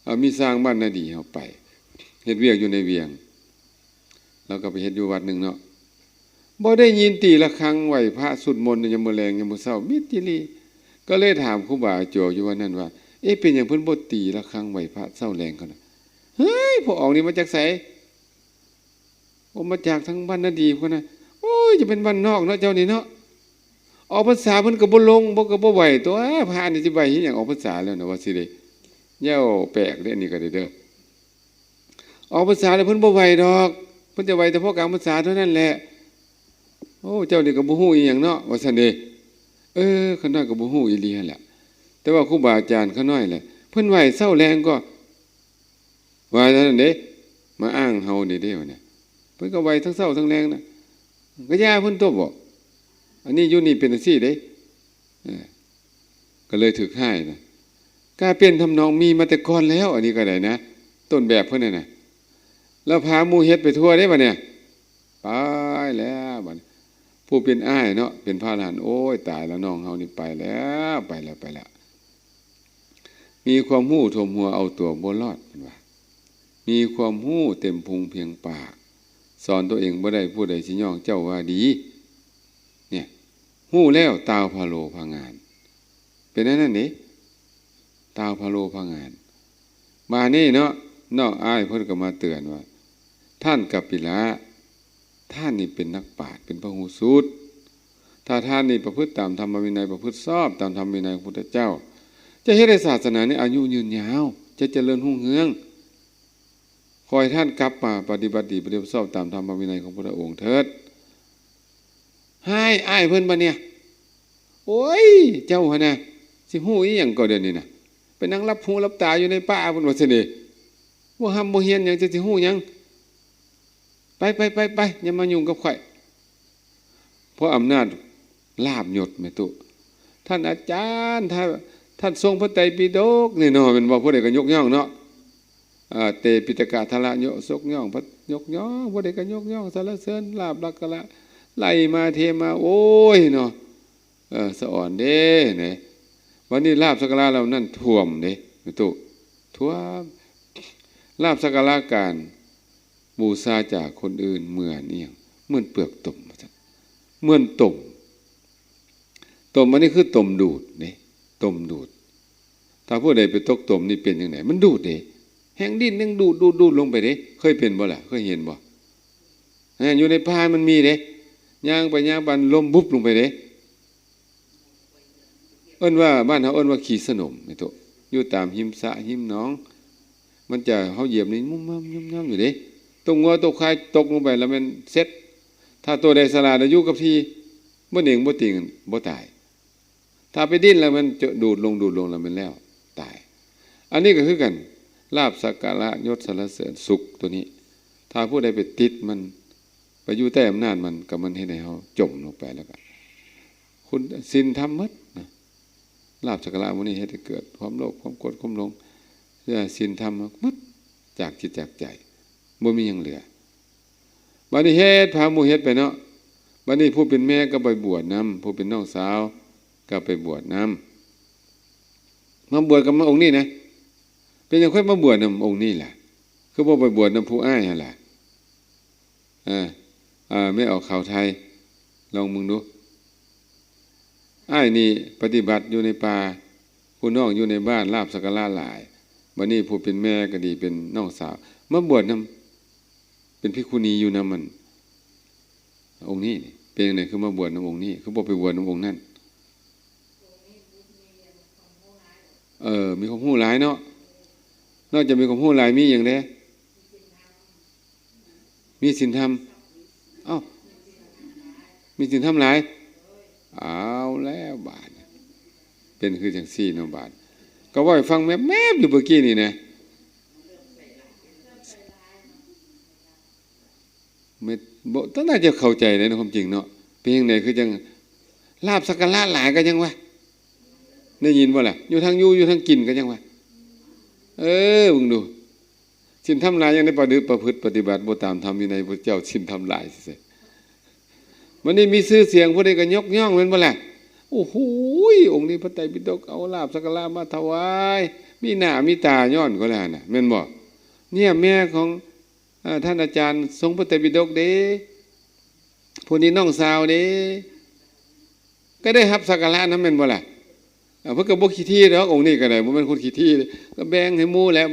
ເອົາ ມີຊ່າງບ້ານນາດີເຮົາໄປເຮັດວຽກຢູ່ໃນວຽງ ລາວກໍໄປເຮັດຢູ່ວັດໜຶ່ງເນາະ ບໍ່ໄດ້ຍິນຕີລະຄັງໄຫວ້ພະ ສູດມົນຍາມມື້ແລງຍາມມື້ເຊົ້າ ມິດຈີ່ຫຼີ່. ກໍເລີຍຖາມຄູບາອາຈົວຢູ່ວັດນັ້ນວ່າ ເອະ ເປັນຫຍັງເພິ່ນບໍ່ຕີລະຄັງໄຫວ້ພະເຊົ້າແລງເຂົານະ? ເຮີ້ຍ ພວກອອກນີ້ມາຈາກໃສ? ໂອ ມາຈາກທາງບ້ານນາດີພຸ້ນນະ. ໂອ້ຍ ຈະເປັນບ້ານນອກເນາະເຈົ້ານີ້ເນາະ ອອກພັນສາເພິ່ນກໍບໍ່ລົງ ບໍ່ ກໍບໍ່ໄຫວ້ຕົວະ ພະນີ້ຊິໄຫວ້ເຮັດຫຍັງ ອອກພັນສາແລ້ວນະ ວ່າຊິເດ້. ເຈົ້າແປກເດ້ ອັນນີ້ກໍໄດ້ເດີ ອອກພັນສາແລ້ວເພິ່ນບໍ່ໄຫວ້ດອກ ເພິ່ນຈະໄຫວ້ແຕ່ພໍກາງພັນສາເທົ່ານັ້ນແຫຼະ. ໂອ້ ເຈົ້ານີ້ກໍບໍ່ຮູ້ອີ່ຫຍັງເນາະ ວ່າຊັ້ນເດ້. ເອີ ຂ້ານ້ອຍກໍບໍ່ຮູ້ອີ່ຫຼີຫັ້ນແຫຼະ ແຕ່ວ່າຄູບາອາຈານຂ້ານ້ອຍແຫຼະ ເພິ່ນໄຫວ້ເຊົ້າແລງກໍ ວ່າຊັ້ນເດ້ ມາອ້າງເຮົານີ້ເດ້ ວ່ານີ້ ເພິ່ນກໍໄຫວ້ທັງເຊົ້າທັງແລງນະ ກໍຢ່າເພິ່ນຕົວະບໍ. ອັນນີ້ຢູ່ນີ້ເປັນຈັ່ງຊີ້ເດ້ ເອີ ກໍເລີຍຖືກຮ້າຍນະ. ກາຍເປັນທຳນອງມີມາແຕ່ກ່ອນແລ້ວ ອັນນີ້ກໍໄດ້ນະ ຕົ້ນແບບເພິ່ນນັ້ນນະ ແລ້ວພາໝູ່ເຮັດໄປທົ່ວເດ້ບັດນີ້. ໄປແລ້ວບັດນີ້ ຜູ້ເປັນອ້າຍເນາະ ເປັນພະອະລະຫັນ ໂອ້ຍ ຕາຍແລ້ວ ນ້ອງເຮົານີ້ໄປແລ້ວ ໄປແລ້ວ ໄປແລ້ວ. ມີຄວາມຮູ້ຖ້ວມຫົວ ເອົາຕົວບໍ່ລອດ ເພິ່ນວ່າ ມີຄວາມຮູ້ເຕັມພຸງພຽງປາກ ສອນຕົວເອງບໍ່ໄດ້ ຜູ້ໃດຊິຍ້ອງເຈົ້າວ່າດີ. ເນຍ ຮູ້ແລ້ວຕ່າວພະໂລພະງານ ເປັນອັນນັ້ນເດ້ ຕ່າວພະໂລພະງານ. ບາດນີ້ເນາະ ນ້ອງອ້າຍເພິ່ນກໍມາເຕືອນວ່າ ທ່ານກັບປິລະ ທ່ານນີ້ເປັນນັກປາດ ເປັນພະຫູສູດ ຖ້າທ່ານນີ້ປະພຶດຕາມທຳມະວິໄນ ປະພຶດຊອບຕາມທຳມະວິໄນຂອງພຸດທະເຈົ້າ ຈະເຮັດໃຫ້ສາສະໜານີ້ອາຍຸຍືນຍາວ ຈະຈະເລີນຮຸ່ງເຮືອງ. ຂໍໃຫ້ທ່ານກັບມາປະຕິບັດດີ ປະຕິບັດຊອບຕາມທຳມະວິໄນຂອງພຸດທະອົງເຖີດ. ຮ້າຍອ້າຍເພິ່ນບັດນີ້ ໂອ້ຍ ເຈົ້າຫັ້ນນະ ຊິຮູ້ອີ່ຫຍັງກໍດຽວນີ້ນະ ໄປນັ່ງຫຼັບຫູຫຼັບຕາຢູ່ໃນປ່າ ເພິ່ນວ່າຊັ້ນເດ ບໍ່ຮ່ຳບໍ່ຮຽນຫຍັງ ຈະຊິຮູ້ຫຍັງ ໄປ ໄປ ໄປ ໄປ ຢ່າມາຫຍຸ້ງກັບຂ້ອຍ. ເພາະອຳນາດລາບຍົດແມ່ຕຸ ທ່ານອາຈານ ທ່ານ ທ່ານຊົງພະໄຕປິດົກນີ້ເນາະ ແມ່ນບໍ່? ຜູ້ໃດກໍຍົກຍ້ອງເນາະ ອາ ເຕປິຕະກະທາລະ ຍົກ ຊົກຍ້ອງ ຍົກຍ້ອງ ຜູ້ໃດກໍຍົກຍ້ອງ ສັນລະເສີນ ລາບສັກກາລະ ໄລ່ມາເທມາ ໂອ້ຍເນາະ ເອີ ສະອອນເດ້ ເນ. ບັດນີ້ລາບສັກກາລະເຫຼົ່ານັ້ນຖ້ວມເດ້ ແມ່ຕຸ ຖ້ວມ. ລາບສັກກາລະການບູຊາຈາກຄົນອື່ນເໝືອນອີ່ຫຍັງ? ເໝືອນເປືອກຕົມ ວ່າຊັ້ນ ເໝືອນຕົມ. ຕົມອັນນີ້ຄືຕົມດູດເດ້ ຕົມດູດ. ຖ້າຜູ້ໃດໄປຕົກຕົມນີ້ເປັນຈັ່ງໃດ? ມັນດູດເດ້ ແຮງດິນຍັງດູດ ດູດ ດູດລົງໄປເດ້. ເຄີຍເປັນບໍ່ລະ? ເຄີຍເຫັນບໍ່? ແມ່ນ ຢູ່ໃນປ່າມັນມີເດ້ ຍ່າງໄປຍ່າງໄປ ລົມບຸບລົງໄປເດ້. ເອີ້ນວ່າ ບ້ານເຮົາເອີ້ນວ່າຂີ້ສະໜົມ ແມ່ນໂຕ ຢູ່ຕາມຮິມສະ ຮິມໜອງ ມັນຈະ ເຮົາຢຽບນີ້ງຸ້ມງຳງຸ້ມງຳຢູ່ເດ້. ຕົວງົວຕົວຄວາຍຕົກລົງໄປແລ້ວແມ່ນເສັດ. ຖ້າຕົວໃດສະຫຼາດ ຢູ່ກັບທີ່ ບໍ່ເໜັງບໍ່ຕີງ ບໍ່ຕາຍ. ຖ້າໄປດິນແລ້ວມັນຈະດູດລົງ ດູດລົງແລ້ວແມ່ນແລ້ວ ຕາຍ. ອັນນີ້ກໍຄືກັນ ລາບສັກກາລະຍົດສັນລະເສີນສຸກຕົວນີ້ ຖ້າຜູ້ໃດໄປຕິດມັນ ໄປຢູ່ໃຕ້ອຳນາດມັນ ກໍມັນເຮັດໃຫ້ເຮົາຈົມລົງໄປ ແລ້ວກໍຄຸນ ສິນທຳໝົດນະ. ລາບສັກກາລະໝູ່ນີ້ເຮັດໃຫ້ເກີດຄວາມໂລບ ຄວາມໂກດ ຄວາມຫຼົງ ສິນທຳໝົດ ຈາກຈິດຈາກໃຈ ບໍ່ມີຫຍັງເຫຼືອ. ບັດນີ້ເຮັດ ພາໝູ່ເຮັດໄປເນາະ. ບັດນີ້ຜູ້ເປັນແມ່ກໍໄປບວດນຳ ຜູ້ເປັນນ້ອງສາວກໍໄປບວດນຳ. ມາບວດກັບມາອົງນີ້ນະ ເປັນຫຍັງຄ່ອຍມາບວດນຳອົງນີ້ລະ? ຄືບໍ່ໄປບວດນຳຜູ້ອ້າຍຫັ້ນລະ? ເອີ ເອີ ແມ່ອອກຂ່າວໄທ ລອງເບິ່ງດູ. ອ້າຍນີ້ປະຕິບັດຢູ່ໃນປ່າ ຜູ້ນ້ອງຢູ່ໃນບ້ານ ລາບສັກກາລະຫຼາຍ. ບັດນີ້ຜູ້ເປັນແມ່ກໍດີ ເປັນນ້ອງສາວ ມາບວດນຳ ເປັນພິກຂຸນີຢູ່ນຳອັນອົງນີ້. ເປັນຈັ່ງໃດຄືມາບວດນຳອົງນີ້? ຄືບໍ່ໄປບວດນຳອົງນັ້ນ? ເອີ ມີຄວາມຮູ້ຫຼາຍເນາະ. ນອກຈາກມີຄວາມຮູ້ຫຼາຍ ມີຫຍັງແດ່? ມີສິນທຳ. ເອົ້າ ມີສິນທຳຫຼາຍ. ເອົາແລ້ວບາດ ເປັນຄືຈັ່ງຊີ້ເນາະບາດ. ກໍເວົ້າໃຫ້ຟັງແມບໆຢູ່ເມື່ອກີ້ນີ້ນະ. ແມ່ນບໍ່? ຕ້ອງໜ້າຈະເຂົ້າໃຈໃນຄວາມຈິງເນາະ. ເປັນຈັ່ງໃດຄືຈັ່ງລາບສັກກາລະຫຼາຍກໍຍັງວ່າ ໄດ້ຍິນບໍ່ລະ? ຢູ່ທາງຢູ່ ຢູ່ທາງກິນກໍຍັງວ່າ. ເອີ ເບິ່ງດູ. ສິນທຳຫຼາຍ ຍັງໄດ້ປະພຶດປະພຶດປະຕິບັດບໍ່ຕາມທຳວິໄນພະເຈົ້າ ສິນທຳຫຼາຍຊື່ໆ. ບັດນີ້ມີຊື່ສຽງ ຜູ້ໃດກໍຍົກຍ້ອງແມ່ນບໍ່ລະ? ໂອ້ໂຫ ອົງນີ້ພະໄຕປິດົກ ເອົາລາບສັກກາລະມາຖວາຍ ມີໜ້າມີຕາຍ້ອນກໍແລ້ວນະ ແມ່ນບໍ່? ເນຍແມ່ຂອງ ເອີ ທ່ານອາຈານຊົງພະໄຕປິດົກເດ້ ຜູ້ນີ້ນ້ອງສາວເດ້ ກໍໄດ້ຮັບສັກກາລະນຳແມ່ນບໍ່ລະ? ເອີ ເພິ່ນກໍບໍ່ຂີ້ຖີ່ດອກ ອົງນີ້ກໍໄດ້ ບໍ່ແມ່ນຄົນຂີ້ຖີ່ ກໍແບ່ງໃຫ້ໝູ່ແຫຼະ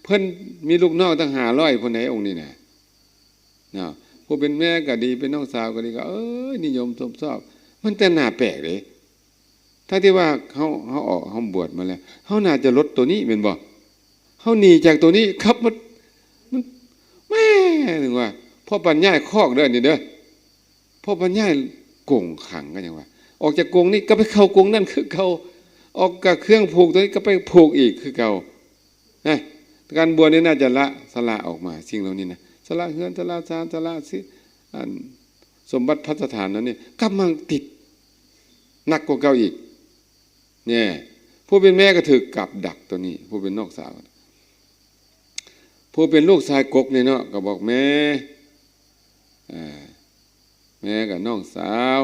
ເພິ່ນມີລູກນ້ອງຕັ້ງຫ້າຮ້ອຍພຸ້ນໃດ ອົງນີ້ນະ ເນາະ. ຜູ້ເປັນແມ່ກໍດີ ເປັນນ້ອງສາວກໍດີ ກໍ ເອີຍ ນິຍົມຊົມຊອບ ມັນແຕ່ໜ້າແປກເດ້. ທັງທີ່ວ່າເຮົາ ເຮົາອອກ ເຮົາບວດມາແລ້ວ ເຮົາໜ້າຈະລົດໂຕນີ້ແມ່ນບໍ່? ເຮົາໜີຈາກໂຕນີ້ຄັບ ມັນ ມັນ ແມ່ ເຖິງວ່າ ພໍ່ປັນຍ້າຍຄອກເດີ ອັນນີ້ເດີ ພໍ່ປັນຍ້າຍກົງຂັງ ກໍຫຍັງວ່າ ອອກຈາກກົງນີ້ກໍໄປເຂົ້າກົງນັ້ນຄືເກົ່າ ອອກຈາກເຄື່ອງຜູກໂຕນີ້ກໍໄປຜູກອີກຄືເກົ່ານະ. ການບວດນີ້ໜ້າຈະລະ ສະຫຼະອອກມາ ສິ່ງເຫຼົ່ານີ້ນະ ສະຫຼະເຮືອນ ສະຫຼະຊານ ສະຫຼະຊິ ອັນ ສົມບັດພັດສະຖານນັ້ນນີ້ ກັບມາຕິດໜັກກວ່າເກົ່າອີກ. ແນ່ ຜູ້ເປັນແມ່ກໍຖືກກັບດັກຕົວນີ້ ຜູ້ເປັນນ້ອງສາວ ຜູ້ເປັນລູກຊາຍກົກນີ້ເນາະ ກໍບອກແມ່ ເອີ ແມ່ກັບນ້ອງສາວ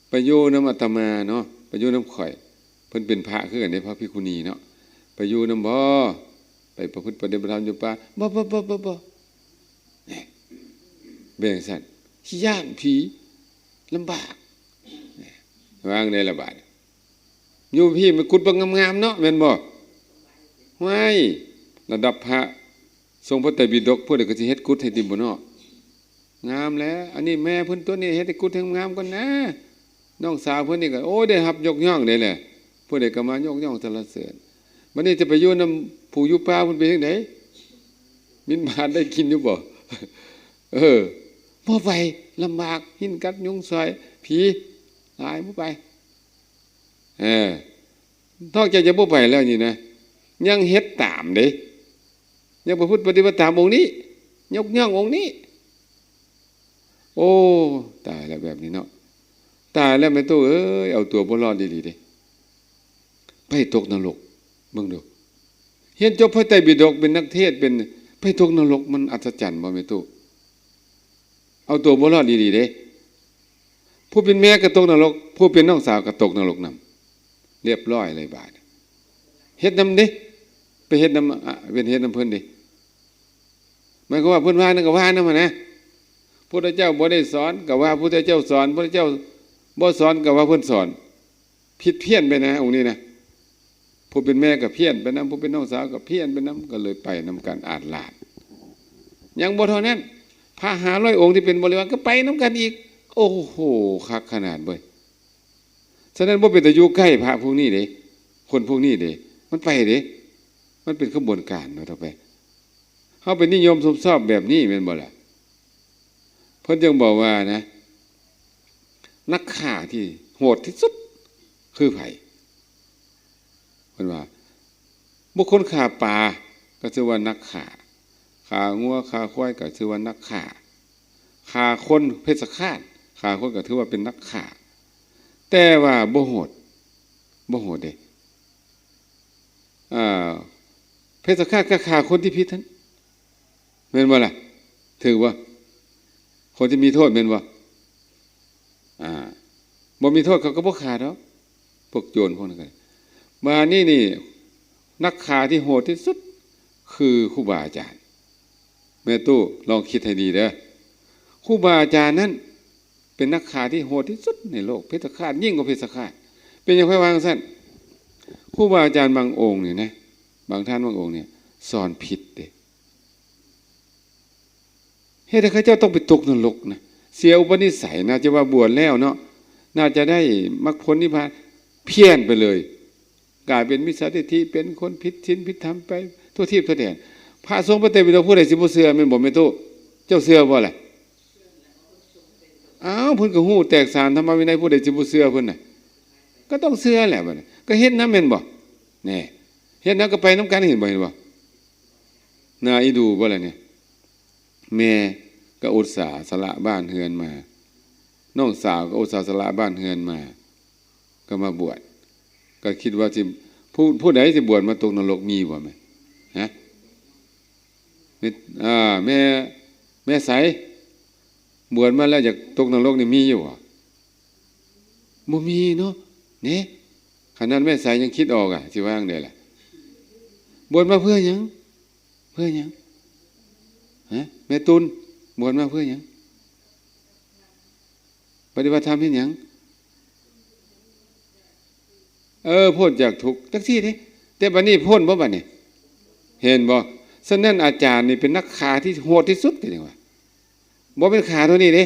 ໄປຢູ່ນຳອາດຕະມາເນາະ ໄປຢູ່ນຳຂ້ອຍ ເພິ່ນເປັນພະຄືກັນເດ້ ພະພິກຂຸນີເນາະ ໄປຢູ່ນຳບໍ ໄປປະພຶດປະຕິບັດທຳຢູ່ປ່າ ບໍ່ ບໍ່ ບໍ່ ບໍ່ ບໍ່ ແນ່ ເປັນຈັ່ງຊັ້ນ ຂີ້ຢ້ານຜີ ລຳບາກ ແນ່ ວ່າຈັ່ງໃດລະບາດ ຢູ່ພີ້ມັນກຸດບັກງາມໆເນາະ ແມ່ນບໍ່? ຫ້ວຍ ລະດັບພະຊົງພະໄຕປິດົກ ຜູ້ໃດກໍຊິເຮັດກຸດໃຫ້ຕິບໍ່ເນາະ? ງາມແຫຼະ ອັນນີ້ແມ່ເພິ່ນຕົວະນີ້ ເຮັດໃຫ້ກຸດໃຫ້ງາມກ່ອນນາ. ນ້ອງສາວເພິ່ນນີ້ກໍ ໂອ້ຍ ໄດ້ຮັບຍົກຍ້ອງເດ້ແຫຼະ ຜູ້ໃດກໍມາຍົກຍ້ອງສັນລະເສີນ. ບັດນີ້ຈະໄປຢູ່ນຳຜູ້ຢູ່ປ່າເພິ່ນເປັນຈັ່ງໃດ? ບິນບາດໄດ້ກິນຢູ່ບໍ່? ເອີ ບໍ່ໄປ ລຳບາກ ຫີນກັດຍຸງຊອຍ ຜີຫຼາຍ ບໍ່ໄປ. ເອີ ນອກຈາກຈະບໍ່ໄປແລ້ວນີ້ນະ ຍັງເຮັດຕາມເດ້ ຍັງປະພຶດປະຕິບັດຕາມອົງນີ້ ຍົກຍ້ອງອົງນີ້. ໂອ້ ຕາຍແລ້ວແບບນີ້ເນາະ ຕາຍແລ້ວແມ່ຕູ້ເອີຍ ເອົາຕົວບໍ່ລອດອີ່ຫຼີເດ້ ໄປຕົກນະລົກ ເບິ່ງດູ ຮຽນຈົບພະໄຕປິດົກ ເປັນນັກເທດ ເປັນ ໄປຕົກນະລົກ ມັນອັດສະຈັນບໍ່ແມ່ຕູ້? ເອົາຕົວບໍ່ລອດອີ່ຫຼີເດ້ ຜູ້ເປັນແມ່ກໍຕົກນະລົກ ຜູ້ເປັນນ້ອງສາວກໍຕົກນະລົກນຳ ລຽບຮ້ອຍເລີຍບາດ ເຮັດນຳເດ້ ໄປເຮັດນຳ ອາ ເປັນເຮັດນຳເພິ່ນເດ້. ໝາຍຄວາມວ່າເພິ່ນວ່ານັ້ນກໍວ່ານຳຫັ້ນນະ ພຸດທະເຈົ້າບໍ່ໄດ້ສອນກໍວ່າພຸດທະເຈົ້າສອນ ພຸດທະເຈົ້າບໍ່ສອນກໍວ່າເພິ່ນສອນ ຜິດພຽນໄປນະ ອົງນີ້ນະ. ຜູ້ເປັນແມ່ກໍພຽນໄປນຳ ຜູ້ເປັນນ້ອງສາວກໍພຽນໄປນຳ ກໍເລີຍໄປນຳກັນອາດລາດ. ຍັງບໍ່ເທົ່ານັ້ນ ພະຫ້າຮ້ອຍອົງທີ່ເປັນບໍລິວານກໍໄປນຳກັນອີກ. ໂອ້ໂຫ ຄັກຂະໜາດເວີຍ. ສະນັ້ນບໍ່ເປັນຕາຢູ່ໃກ້ພະພວກນີ້ເດ້ ຄົນພວກນີ້ເດ້ ມັນໄປເດ້ ມັນເປັນຂະບວນການວ່າຕໍ່ໄປ. ເຮົາໄປນິຍົມຊົມຊອບແບບນີ້ແມ່ນບໍ່ລະ? ເພິ່ນຈຶ່ງບອກວ່ານະ ນັກຂ້າທີ່ໂຫດທີ່ສຸດຄືໃຜ? ເພິ່ນວ່າ ບຸກຄົນຂ້າປາກໍຖືວ່ານັກຂ້າ, ຂ້າງົວຂ້າຄວາຍກໍຖືວ່ານັກຂ້າ, ຂ້າຄົນ ເພັດສະຄາດຂ້າຄົນກໍຖືວ່າເປັນນັກຂ້າ ແຕ່ວ່າບໍ່ໂຫດ ບໍ່ໂຫດເດ້. ອ່າ ເພັດສະຄາດກໍຂ້າຄົນທີ່ຜິດຫັ້ນ ແມ່ນບໍ່ລະ? ຖືກບໍ່? ຄົນທີ່ມີໂທດແມ່ນບໍ່? ອ່າ ບໍ່ມີໂທດເຂົາກໍບໍ່ຂ້າດອກ ພວກໂຈນພວກນັ້ນກໍ. ບາດນີ້ນີ້ ນັກຂ້າທີ່ໂຫດທີ່ສຸດຄືຄູບາອາຈານ. ແມ່ຕູ້ລອງຄິດໃຫ້ດີເດີ ຄູບາອາຈານນັ້ນ ເປັນນັກຂ້າທີ່ໂຫດທີ່ສຸດໃນໂລກ ເພັດສະຄາດ ຍິ່ງກວ່າເພັດສະຄາດ. ເປັນຫຍັງຂ້ອຍວ່າຈັ່ງຊັ້ນ? ຄູບາອາຈານບາງອົງນີ້ນະ ບາງທ່ານບາງອົງນີ້ສອນຜິດເດ້ ເຮັດໃຫ້ເຂົາເຈົ້າຕ້ອງໄປຕົກນະລົກນະ ເສຍອຸປະນິໄສ. ໜ້າຈະວ່າບວດແລ້ວເນາະ ໜ້າຈະໄດ້ມັກຜົນນິບພານ ພຽນໄປເລີຍ ກາຍເປັນມິດສາທິດຖິ ເປັນຄົນຜິດສິນຜິດທຳໄປທົ່ວທີບທົ່ວແດນ. ພະສົງພະເຕປິໂດກ ຜູ້ໃດຊິບໍ່ເຊື່ອແມ່ນບໍ່ແມ່ຕູ້? ເຈົ້າເຊື່ອບໍ່ລະ? ອ້າວ ເພິ່ນກໍຮູ້ແຕກສານທຳມະວິໄນ ຜູ້ໃດຊິບໍ່ເຊື່ອເພິ່ນນະ? ກໍຕ້ອງເຊື່ອແຫຼະ ບັດນີ້ກໍເຮັດນຳແມ່ນບໍ່? ແນ່ ເຮັດນຳກໍໄປນຳກັນ ເຫັນບໍ່ ເຫັນບໍ່? ໜ້າອີດູບໍ່ລະນີ້? ແມ່ກໍອຸດສາສະຫຼະບ້ານເຮືອນມາ ນ້ອງສາວກໍອຸດສາສະຫຼະບ້ານເຮືອນມາ ກໍມາບວດ ກໍຄິດວ່າຊິ ຜູ້ ຜູ້ໃດຊິບວດມາຕົກນະລົກ ມີບໍ່ແມ່? ຮະ? ແມ່ ອ່າ ແມ່ ແມ່ໃສ ບວດມາແລ້ວຢາກຕົກນະລົກນີ້ມີຢູ່ບໍ່? ບໍ່ມີເນາະ ເນ. ຂະໜາດແມ່ໃສຍັງຄິດອອກ ອາ ຊິວ່າຈັ່ງໃດລະ? ບວດມາເພື່ອຫຍັງ? ເພື່ອຫຍັງ? ຮະ? ແມ່ຕຸນ ບວດມາເພື່ອຫຍັງ? ປະຕິບັດທຳເຮັດຫຍັງ? ເອີ ພົ້ນຈາກທຸກ ຈັ່ງຊີ້ເດ້. ແຕ່ບັດນີ້ພົ້ນບໍ່ບັດນີ້? ເຫັນບໍ່? ສະນັ້ນອາຈານນີ້ເປັນນັກຂ້າທີ່ໂຫດທີ່ສຸດ ເດ້ວ່າ. ບໍ່ແມ່ນຂ້າເທົ່ານີ້ເດ້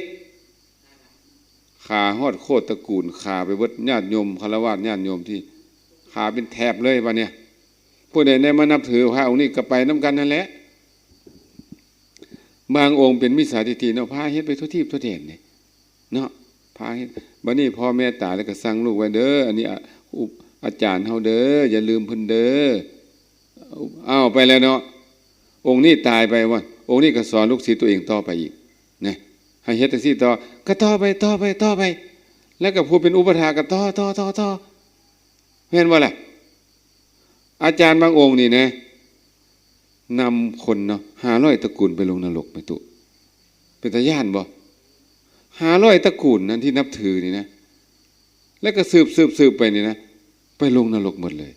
ຂ້າຮອດໂຄດຕະກູນ ຂ້າໄປເບິດຍາດໂຍມ ຄາລະວາດຍາດໂຍມ ທີ່ຂ້າເປັນແຖບເລີຍບັດນີ້. ຜູ້ໃດໄດ້ມານັບຖືພະອົງນີ້ກໍໄປນຳກັນນັ້ນແຫຼະ. ບາງອົງເປັນມິດສາທິດຖິເນາະ ພາເຮັດໄປທົ່ວທີບທົ່ວແດນເດ້ເນາະ ພາເຮັດ. ບັດນີ້ພໍ່ແມ່ຕາຍແລ້ວກໍສັ່ງລູກໄວ້ເດີ ອັນນີ້ອາ ອຸ ອາຈານເຮົາເດີ ຢ່າລືມເພິ່ນເດີ. ອ້າວ ໄປແລ້ວເນາະ ອົງນີ້ຕາຍໄປວ່າ ອົງນີ້ກໍສອນລູກສິດຕົວເອງຕໍ່ໄປອີກນະ ໃຫ້ເຮັດຈັ່ງຊີ້ຕໍ່ ກໍຕໍ່ໄປ ຕໍ່ໄປ ຕໍ່ໄປ ແລ້ວກໍຜູ້ເປັນອຸປະຖາກກໍຕໍ່ ຕໍ່ ຕໍ່ ຕໍ່ ແມ່ນບໍ່ລະ? ອາຈານບາງອົງນີ້ນະ ນຳຄົນເນາະ ຫ້າຮ້ອຍຕະກູນໄປລົງນະລົກ ແມ່ຕຸ ເປັນຕາຢ້ານບໍ່? ຫ້າຮ້ອຍຕະກູນນັ້ນທີ່ນັບຖືນີ້ນະ ແລ້ວກໍສືບໆໆໄປນີ້ນະ ໄປລົງນະລົກໝົດເລີຍ.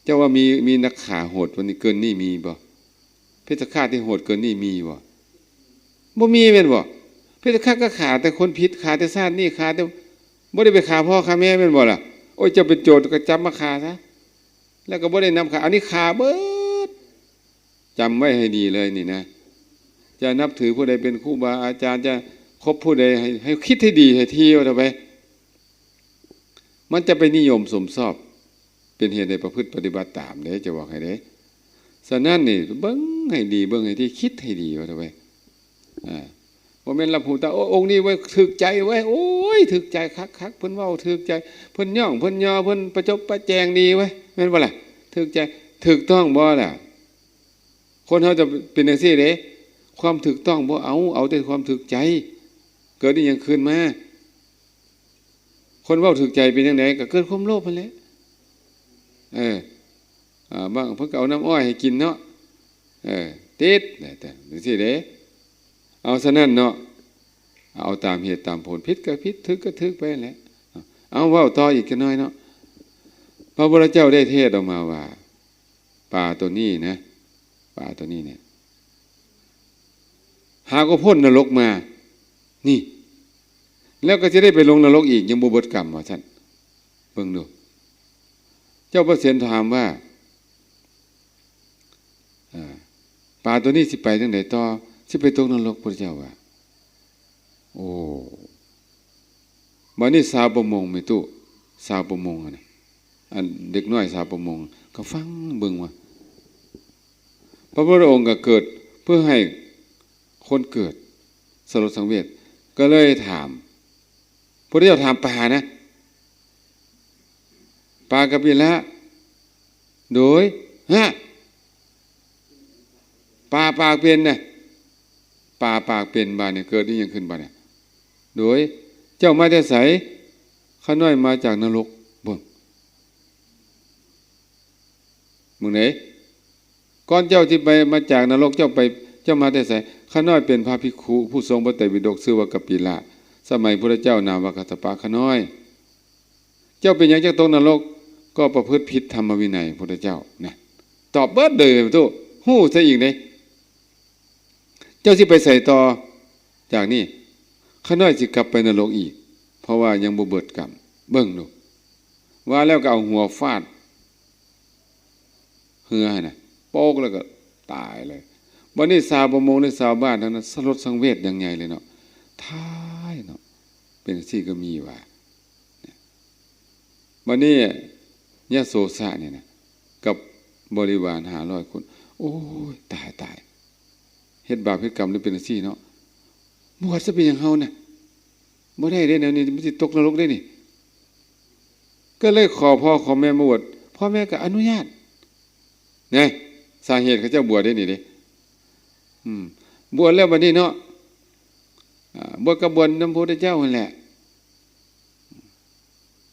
ເຈົ້າວ່າມີ ມີນັກຂ້າໂຫດກວ່ານີ້ ເກີນນີ້ມີບໍ່? ເພັດຊະຄາດທີ່ໂຫດເກີນນີ້ມີບໍ່? ບໍ່ມີແມ່ນບໍ່? ເພັດຊະຄາດກໍຂ້າແຕ່ຄົນຜິດ ຂ້າແຕ່ຊາດນີ້ ຂ້າແຕ່ ບໍ່ໄດ້ໄປຂ້າພໍ່ຂ້າແມ່ແມ່ນບໍ່ລະ? ໂອ້ຍ ເຈົ້າເປັນໂຈດກໍຈັບມາຂ້າຊະ ແລ້ວກໍບໍ່ໄດ້ນຳຂ້າ ອັນນີ້ຂ້າເບິດ. ຈຳໄວ້ໃຫ້ດີເລີຍນີ້ນະ ຈະນັບຖືຜູ້ໃດເປັນຄູບາອາຈານ ຈະຄົບຜູ້ໃດ ໃຫ້ ໃຫ້ຄິດໃຫ້ດີ ໃຫ້ຖີ່ເອົາເຖາະໄປ. ມັນຈະໄປນິຍົມຊົມຊອບ ເປັນເຫດໃຫ້ປະພຶດປະຕິບັດຕາມເດ້ ຈະບອກໃຫ້ເດ້. ສະນັ້ນນີ້ ເບິ່ງໃຫ້ດີ ເບິ່ງໃຫ້ທີ່ ຄິດໃຫ້ດີວ່າເຖາະໄປ. ອາ ບໍ່ແມ່ນລັບຫູຕາ ໂອ້ ອົງນີ້ເວີ້ຍ ຖືກໃຈເວີ້ຍ ໂອ້ຍ ຖືກໃຈຄັກໆ ເພິ່ນເວົ້າຖືກໃຈ ເພິ່ນຍ້ອງ ເພິ່ນຍໍ ເພິ່ນປະຈົບປະແຈງດີເວີ້ຍ ແມ່ນບໍ່ລະ? ຖືກໃຈ ຖືກຕ້ອງບໍ່ລະ? ຄົນເຮົາຈະເປັນຈັ່ງຊີ້ເດ້ ຄວາມຖືກຕ້ອງບໍ່ເອົາ ເອົາແຕ່ຄວາມຖືກໃຈ ເກີດອີ່ຫຍັງຂຶ້ນມາ? ຄົນເວົ້າຖືກໃຈເປັນຈັ່ງໃດ ກໍເກີດຄວາມໂລບຫັ້ນແຫຼະ. ເອີ ອາ ບາງເພິ່ນກໍເອົານ້ຳອ້ອຍໃຫ້ກິນເນາະ ເອີ ຕິດແຫຼະ ຈັ່ງຊີ້ເດ້. ເອົາ ສະນັ້ນເນາະ ເອົາຕາມເຫດຕາມຜົນ ຜິດກໍຜິດ ຖືກກໍຖືກໄປຫັ້ນແຫຼະ. ເອົາ ເວົ້າຕໍ່ອີກຈັກໜ້ອຍເນາະ ພະພຸດທະເຈົ້າໄດ້ເທດອອກມາວ່າ ປາໂຕນີ້ນະ ປາໂຕນີ້ເນຍ ຫາກໍພົ້ນນະລົກມານີ້ ແລ້ວກໍຈະໄດ້ໄປລົງນະລົກອີກ ຍັງບໍ່ເບິດກຳ ວ່າຊັ້ນ. ເບິ່ງດູ ເຈົ້າປະເສນຖາມວ່າ ອາ ປາໂຕນີ້ຊິໄປຈັ່ງໃດຕໍ່? ຊິໄປຕົກນະລົກ ພຸດທະເຈົ້າວ່າ. ໂອ້ ບາດນີ້ຊາວປະມົງ ແມ່ຕູ້ ຊາວປະມົງຫັ້ນນະ ອັນເດັກນ້ອຍຊາວປະມົງ ກໍຟັງເບິ່ງວ່າ ພະພຸດທະອົງກໍເກີດເພື່ອໃຫ້ຄົນເກີດສະຫຼົດສັງເວດ ກໍເລີຍຖາມ ພຸດທະເຈົ້າຖາມປານະ ປາກະປິລະ ໂດຍ ຮະ ປາປາກເປັນນະ ປາປາກເປັນ ບາດນີ້ເກີດອີ່ຫຍັງຂຶ້ນບາດນີ້? ໂດຍ ເຈົ້າມາແຕ່ໃສ? ຂ້ານ້ອຍມາຈາກນະລົກ. ເບິ່ງ ເບິ່ງເດ້ ກ່ອນເຈົ້າຊິໄປມາຈາກນະລົກ ເຈົ້າໄປ ເຈົ້າມາແຕ່ໃສ? ຂ້ານ້ອຍເປັນພະພິກຂຸ ຜູ້ຊົງພະໄຕປິດົກ ຊື່ວ່າກະປິລະ ສະໄໝພຸດທະເຈົ້ານາມວ່າກັດສະປະ. ຂ້ານ້ອຍ ເຈົ້າເປັນຫຍັງຈັ່ງຕົກນະລົກ? ກໍປະພຶດຜິດທຳມະວິໄນພຸດທະເຈົ້ານະ. ຕອບເບິດເລີຍຕູ້ ຮູ້ຊະອີກເດ້. ເຈົ້າຊິໄປໃສຕໍ່ຈາກນີ້? ຂ້ານ້ອຍຊິກັບໄປນະລົກອີກ ເພາະວ່າຍັງບໍ່ເບິດກຳ. ເບິ່ງດູ ວ່າແລ້ວກໍເອົາຫົວຟາດເຮືອຫັ້ນນະ ໂປກແລ້ວກໍຕາຍເລີຍ. ບັດນີ້ຊາວປະມົງ ຫຼື ຊາວບ້ານທັງນັ້ນສະຫຼົດສັງເວດຢ່າງໃຫຍ່ເລີຍເນາະ. ທ້າຍເນາະ ເປັນຈັ່ງຊີ້ກໍມີວ່າ. ບັດນີ້ຍະໂສຊະນີ້ນະ ກັບບໍລິວານຫ້າຮ້ອຍຄົນ ໂອ້ຍ ຕາຍ ຕາຍ ເຮັດບາບເຮັດກຳ ຫຼື ເປັນຈັ່ງຊີ້ເນາະ. ບວດຊະເປັນຫຍັງເຮົານະ ບໍ່ໄດ້ເດ້ ແນວນີ້ມັນຊິຕົກນະລົກເດ້ນີ້. ກໍເລີຍຂໍພໍ່ຂໍແມ່ມາບວດ ພໍ່ແມ່ກໍອະນຸຍາດນະ. ສາເຫດເຂົາເຈົ້າບວດເດ້ນີ້ເດ້ ອືມ ບວດແລ້ວບັດນີ້ເນາະ ອາ ບວດກໍບວດນຳພະພຸດທະເຈົ້າຫັ້ນແຫຼະ.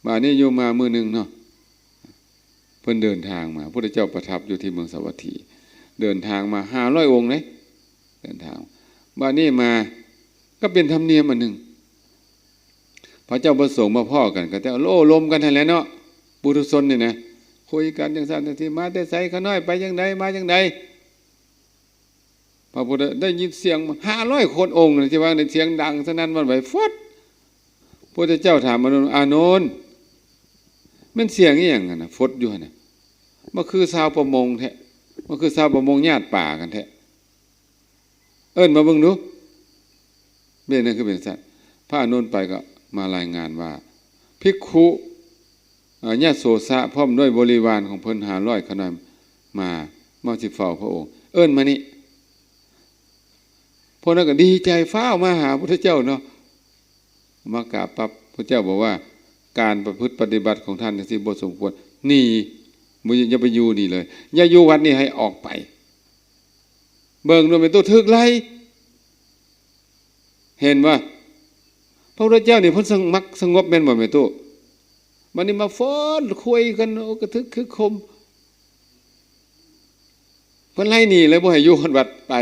ບາດນີ້ຢູ່ມາມື້ໜຶ່ງເນາະ ເພິ່ນເດີນທາງມາ ພຸດທະເຈົ້າປະທັບຢູ່ທີ່ເມືອງສາວັດຖີ. ເດີນທາງມາຫ້າຮ້ອຍອົງເດ້ ເດີນທາງ ບາດນີ້ມາ ກໍເປັນທຳນຽມອັນໜຶ່ງ ພະເຈົ້າພະສົງມາພໍ້ກັນ ກໍແຕ່ໂອ້ລົມກັນຫັ້ນແຫຼະເນາະ ປຸຖຸຊົນນີ້ນະ ຄຸຍກັນຈັ່ງຊັ້ນຈັ່ງຊີ້ ມາແຕ່ໃສ ຂ້ານ້ອຍໄປຈັ່ງໃດ ມາຈັ່ງໃດ ພະພຸດທະ ໄດ້ຍິນສຽງຫ້າຮ້ອຍຄົນອົງທີ່ວ່າໃນສຽງດັງສະໜັ່ນຫວັ່ນໄຫວ ຟົດ ພະພຸດທະເຈົ້າຖາມອານົນ ອານົນ ແມ່ນສຽງອີ່ຫຍັງຫັ້ນນະ ຟົດຢູ່ຫັ້ນນະ ມັນຄືຊາວປະມົງແທ້ ມັນຄືຊາວປະມົງຍາດປາກັນແທ້ ເອີ້ນມາເບິ່ງດູ ເປັນຫຍັງຄືເປັນຊັ້ນ ພະອານົນໄປກໍມາລາຍງານວ່າ ພິກຂຸ ອາ ຍະໂສສະ ພ້ອມດ້ວຍບໍລິວານຂອງເພິ່ນຫ້າຮ້ອຍຂ້ານ້ອຍມາ ມາຊິເຝົ້າພະອົງ ເອີ້ນມານີ້ ພວກນັ້ນກໍດີໃຈຟ້າວມາຫາພະພຸດທະເຈົ້າເນາະ ມາກາບປັບ ພະເຈົ້າບອກວ່າ ການປະພຶດປະຕິບັດຂອງທ່ານຈັ່ງຊີ້ບໍ່ສົມຄວນ ໜີ ບໍ່ ຢ່າໄປຢູ່ນີ້ເລີຍ ຢ່າຢູ່ວັດນີ້ ໃຫ້ອອກໄປ ເບິ່ງດູແມ່ຕູ້ຖືກໄລ່ ເຫັນບໍ່ ພະພຸດທະເຈົ້ານີ້ເພິ່ນສະ ມັກສະຫງົບແມ່ນບໍ່ແມ່ຕູ້ ບັດນີ້ມາຟອນຄຸຍກັນ ໂອ້ ກະທຶກຄຶກຄົມ ເພິ່ນໄລ່ໜີເລີຍ ບໍ່ໃຫ້ຢູ່ຮອດວັດ ໄປ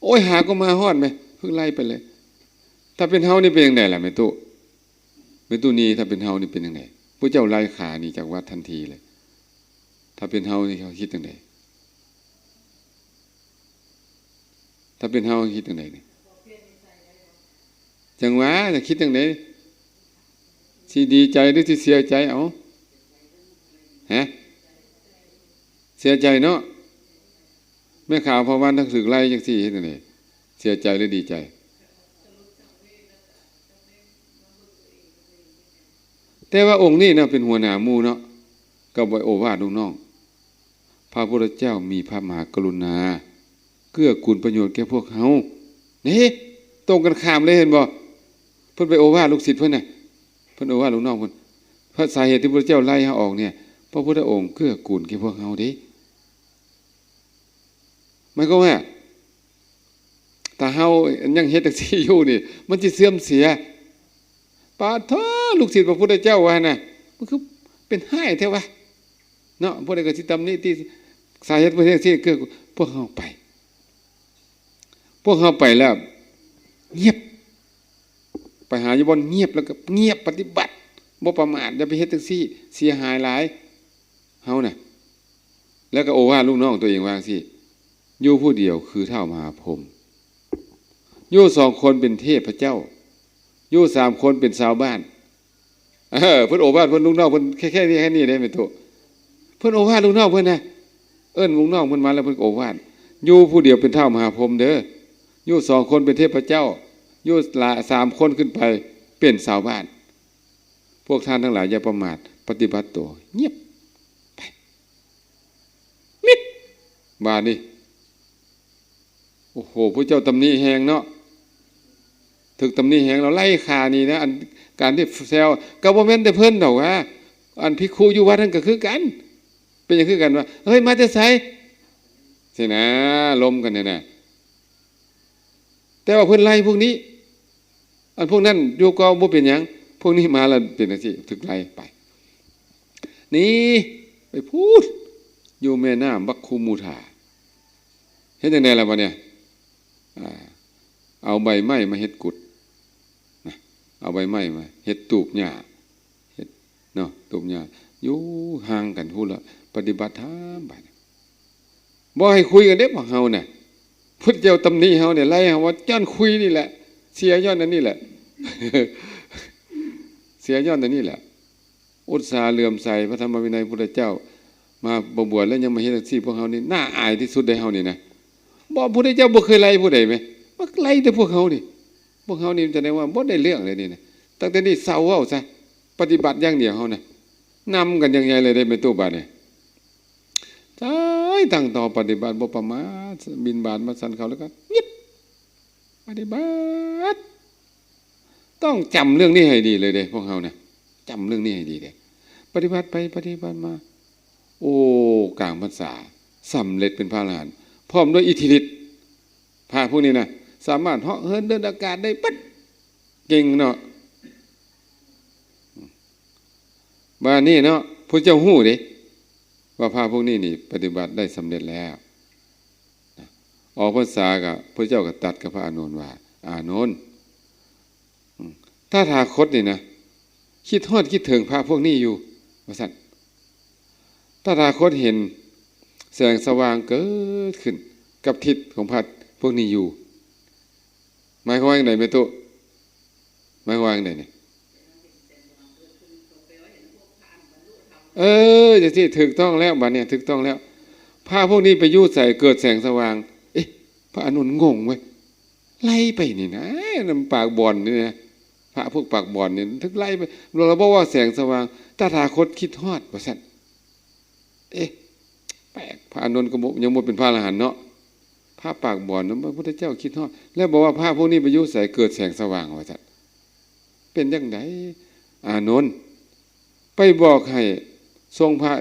ໂອ້ຍ ຫາກໍມາຮອດແມ ເພິ່ນໄລ່ໄປເລີຍ ຖ້າເປັນເຮົານີ້ເປັນຈັ່ງໃດລະແມ່ຕູ້ ແມ່ຕູ້ນີ້ ຖ້າເປັນເຮົານີ້ເປັນຈັ່ງໃດ ພະເຈົ້າໄລ່ຂ້າໜີຈາກວັດທັນທີເລີຍ ຖ້າເປັນເຮົານີ້ເຮົາຄິດຈັ່ງໃດ ຖ້າເປັນເຮົາເຮົາຄິດຈັ່ງໃດນີ້ ຈັ່ງຫວາ ຈະຄິດຈັ່ງໃດ ຊິດີໃຈຫຼືຊິເສຍໃຈ ເອົາ ຮະ ເສຍໃຈເນາະ ແມ່ຂາວພະວັນ ຖ້າຖືກໄລ່ຈັ່ງຊີ້ເຮັດຈັ່ງໃດ ເສຍໃຈຫຼືດີໃຈ ແຕ່ວ່າອົງນີ້ນະເປັນຫົວໜ້າໝູ່ເນາະ ກໍໄປໂອວາດລູກນ້ອງ ພະພຸດທະເຈົ້າມີພະມະຫາກະລຸນາ ເກື້ອກູນປະໂຫຍດແກ່ພວກເຮົາ ເດ້ ຕົງກັນຂ້າມເລີຍ ເຫັນບໍ່ ເພິ່ນໄປໂອວາດລູກສິດເພິ່ນນະ ເພິ່ນໂອວາດລູກນ້ອງເພິ່ນ ເພາະສາເຫດທີ່ພະພຸດທະເຈົ້າໄລ່ເຮົາອອກນີ້ ພະພຸດທະອົງເກື້ອກູນແກ່ພວກເຮົາເດ້ ໝາຍຄວາມວ່າ ຖ້າເຮົາຍັງເຮັດຈັ່ງຊີ້ຢູ່ນີ້ ມັນຊິເສື່ອມເສຍ ປາດໂທ ລູກສິດພະພຸດທະເຈົ້າວ່າຫັ້ນນະ ມັນຄືເປັນຮ້າຍແທ້ວະ ເນາະ ຜູ້ໃດກໍຊິຕຳໜິຕິ ສາເຫດເພິ່ນເຮັດຈັ່ງຊີ້ ຄືພວກເຮົາໄປ ພວກເຮົາໄປແລ້ວ ງຽບ ໄປຫາຢູ່ບ່ອນງຽບ ແລ້ວກໍງຽບປະຕິບັດ ບໍ່ປະໝາດ ຢ່າໄປເຮັດຈັ່ງຊີ້ ເສຍຫາຍຫຼາຍ ເຮົານະ ແລ້ວກໍໂອວາດລູກນ້ອງຕົວເອງວ່າຈັ່ງຊີ້ ຢູ່ຜູ້ດຽວຄືທ້າວມະຫາພົມ ຢູ່ສອງຄົນເປັນເທບພະເຈົ້າ ຢູ່ສາມຄົນເປັນຊາວບ້ານ ເອີ ເພິ່ນໂອວາດເພິ່ນລູກນ້ອງເພິ່ນແຄ່ ແຄ່ນີ້ ແຄ່ນີ້ເດ້ແມ່ຕູ້ ເພິ່ນໂອວາດລູກນ້ອງເພິ່ນນະ ເອີ້ນລູກນ້ອງເພິ່ນມາແລ້ວເພິ່ນກໍໂອວາດ ຢູ່ຜູ້ດຽວເປັນທ້າວມະຫາພົມເດີ ຢູ່ສອງຄົນເປັນເທບພະເຈົ້າ ຢູ່ຫຼາຍ ສາມຄົນຂຶ້ນໄປເປັນຊາວບ້ານ ພວກທ່ານທັງຫຼາຍຢ່າປະໝາດ ປະຕິບັດໂຕ ງຽບ ໄປ ມິດ ບາດນີ້ ໂອ້ໂຫ ພວກເຈົ້າຕຳໜິແຮງເນາະ ຖືກຕຳໜິແຮງ ແລ້ວໄລ່ຂ້ານີ້ນະ ອັນ ການທີ່ແຊວ ກໍບໍ່ແມ່ນແຕ່ເພິ່ນດອກຫວາ ອັນພິກຂຸຢູ່ວັດນັ້ນກໍຄືກັນ ເປັນຫຍັງຄືກັນຫວາ ເຮີ້ຍ ມາແຕ່ໃສ ຊີ້ນະ ລົມກັນນີ້ນະ ແຕ່ວ່າເພິ່ນໄລ່ພວກນີ້ ອັນພວກນັ້ນຢູ່ເກົ່າບໍ່ເປັນຫຍັງ ພວກນີ້ມາແລ້ວເປັນຈັ່ງຊີ້ ຖືກໄລ່ໄປ ໜີໄປພຸ້ນ ຢູ່ແມ່ນ້ຳບັກຄູມູທາ ເຮັດຈັ່ງໃດລະບັດນີ້ ອ່າ ເອົາໃບໄມ້ມາເຮັດກຸດນະ ເອົາໃບໄມ້ມາເຮັດຕູບຫຍ້າ ເຮັດເນາະ ຕູບຫຍ້າ ຢູ່ຫ່າງກັນພຸ້ນລະ ປະຕິບັດທຳບາດນີ້ ບໍ່ໃຫ້ຄຸຍກັນເດ້ພວກເຮົານະ ພຸດທະເຈົ້າຕຳໜິເຮົານີ້ ໄລ່ເຮົາວ່າຍ້ອນຄຸຍນີ້ແຫຼະ ເສຍຍ້ອນອັນນີ້ແຫຼະ ເສຍຍ້ອນອັນນີ້ແຫຼະ ອຸດສາເຫຼື້ອມໃສພະທຳມະວິໄນພຸດທະເຈົ້າ ມາບໍ່ບວດແລ້ວຍັງມາເຮັດຈັ່ງຊີ້ ພວກເຮົານີ້ໜ້າອາຍທີ່ສຸດເດ້ເຮົານີ້ນະ ບໍ່ ພຸດທະເຈົ້າບໍ່ເຄີຍໄລ່ຜູ້ໃດແມ ມາໄລ່ແຕ່ພວກເຮົານີ້ ພວກເຮົານີ້ຈະໄດ້ວ່າບໍ່ໄດ້ເລື່ອງເລີຍນີ້ນະ ຕັ້ງແຕ່ນີ້ເຊົາເວົ້າຊະ ປະຕິບັດຢ່າງດຽວເຮົານະ ນຳກັນຢ່າງໃຫຍ່ເລີຍເດ້ແມ່ຕູ້ບາດນີ້ ຕາຍ ຕັ້ງຕໍ່ປະຕິບັດບໍ່ປະໝາດ ບິນບາດມາສັນເຂົ້າແລ້ວກໍງຽບ ປະຕິບັດ ຕ້ອງຈຳເລື່ອງນີ້ໃຫ້ດີເລີຍເດ້ພວກເຮົານະ ຈຳເລື່ອງນີ້ໃຫ້ດີເດ້ ປະຕິບັດໄປປະຕິບັດມາ ໂອ້ ກາງພັນສາສຳເລັດເປັນພະອະລະຫັນ ພ້ອມດ້ວຍອິດທິລິດ ພະພວກນີ້ນະ ສາມາດເຫາະເຫີນເດີນອາກາດໄດ້ເບິດ ເກັ່ງເນາະ ບາດນີ້ເນາະ ພວກເຈົ້າຮູ້ເດ້ ວ່າພະພວກນີ້ນີ້ປະຕິບັດໄດ້ສຳເລັດແລ້ວ ອອກພັນສາກໍ ພະເຈົ້າກໍຕັດກັບພະອານົນວ່າ ອານົນ ອືມ ຕະຖາຄົດນີ້ນະ ຄິດຮອດຄິດເຖິງພະພວກນີ້ຢູ່ ວ່າຊັ້ນ. ຕະຖາຄົດເຫັນແສງສະຫວ່າງເກີດຂຶ້ນກັບທິດຂອງພະພວກນີ້ຢູ່. ໝາຍຄວາມວ່າຈັ່ງໃດແມ່ຕູ້? ໝາຍຄວາມວ່າຈັ່ງໃດນີ້? ເອີ ຈັ່ງຊີ້ຖືກຕ້ອງແລ້ວ ບາດນີ້ຖືກຕ້ອງແລ້ວ. ພະພວກນີ້ໄປຢູ່ໃສເກີດແສງສະຫວ່າງ? ເອະ ພະອານົນງົງເວີຍ ໄລ່ໄປນີ້ນະ ນຳປາກບ່ອນນີ້ນະ ພະພວກປາກບ່ອນນີ້ຖືກໄລ່ໄປ ລະບອກວ່າແສງສະຫວ່າງ ຕະຖາຄົດຄິດຮອດ ວ່າຊັ້ນ. ເອະ ແປກ ພະອານົນກໍບໍ່ ຍັງບໍ່ເປັນພະອະລະຫັນເນາະ ພະປາກບອນນະ ພະພຸດທະເຈົ້າຄິດຮອດ ແລ້ວບອກວ່າພະພວກນີ້ໄປຢູ່ໃສເກີດແສງສະຫວ່າງ ວ່າຊັ້ນ. ເປັນຈັ່ງໃດ ອານົນ ໄປບອກໃຫ້ສົ່ງພະ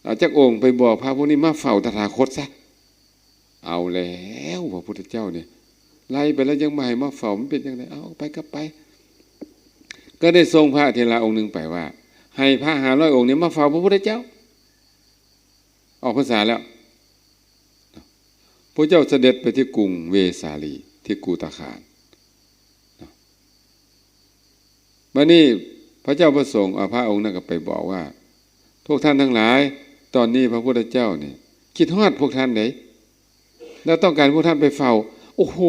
ອາ ຈັກອົງໄປບອກພະພວກນີ້ມາເຝົ້າຕະຖາຄົດຊະ. ເອົາແລ້ວ ພະພຸດທະເຈົ້ານີ້ ໄລ່ໄປແລ້ວຍັງມາໃຫ້ມາເຝົ້າ ມັນເປັນຈັ່ງໃດ? ເອົາ ໄປກໍໄປ. ກໍໄດ້ສົ່ງພະເຖລະອົງໜຶ່ງໄປວ່າ ໃຫ້ພະຫ້າຮ້ອຍອົງນີ້ມາເຝົ້າພະພຸດທະເຈົ້າ. ອອກພັນສາແລ້ວ ພະເຈົ້າສະເດັດໄປທີ່ກຸງເວສາລີ ທີ່ກູຕາຄານ. ບັດນີ້ພະເຈົ້າປະສົງ ອາ ພະອົງນັ້ນກໍໄປບອກວ່າ ພວກທ່ານທັງຫຼາຍ ຕອນນີ້ພະພຸດທະເຈົ້ານີ້ຄິດຮອດພວກທ່ານເດ້ ແລ້ວຕ້ອງການພວກທ່ານໄປເຝົ້າ. ໂອ້ໂຫ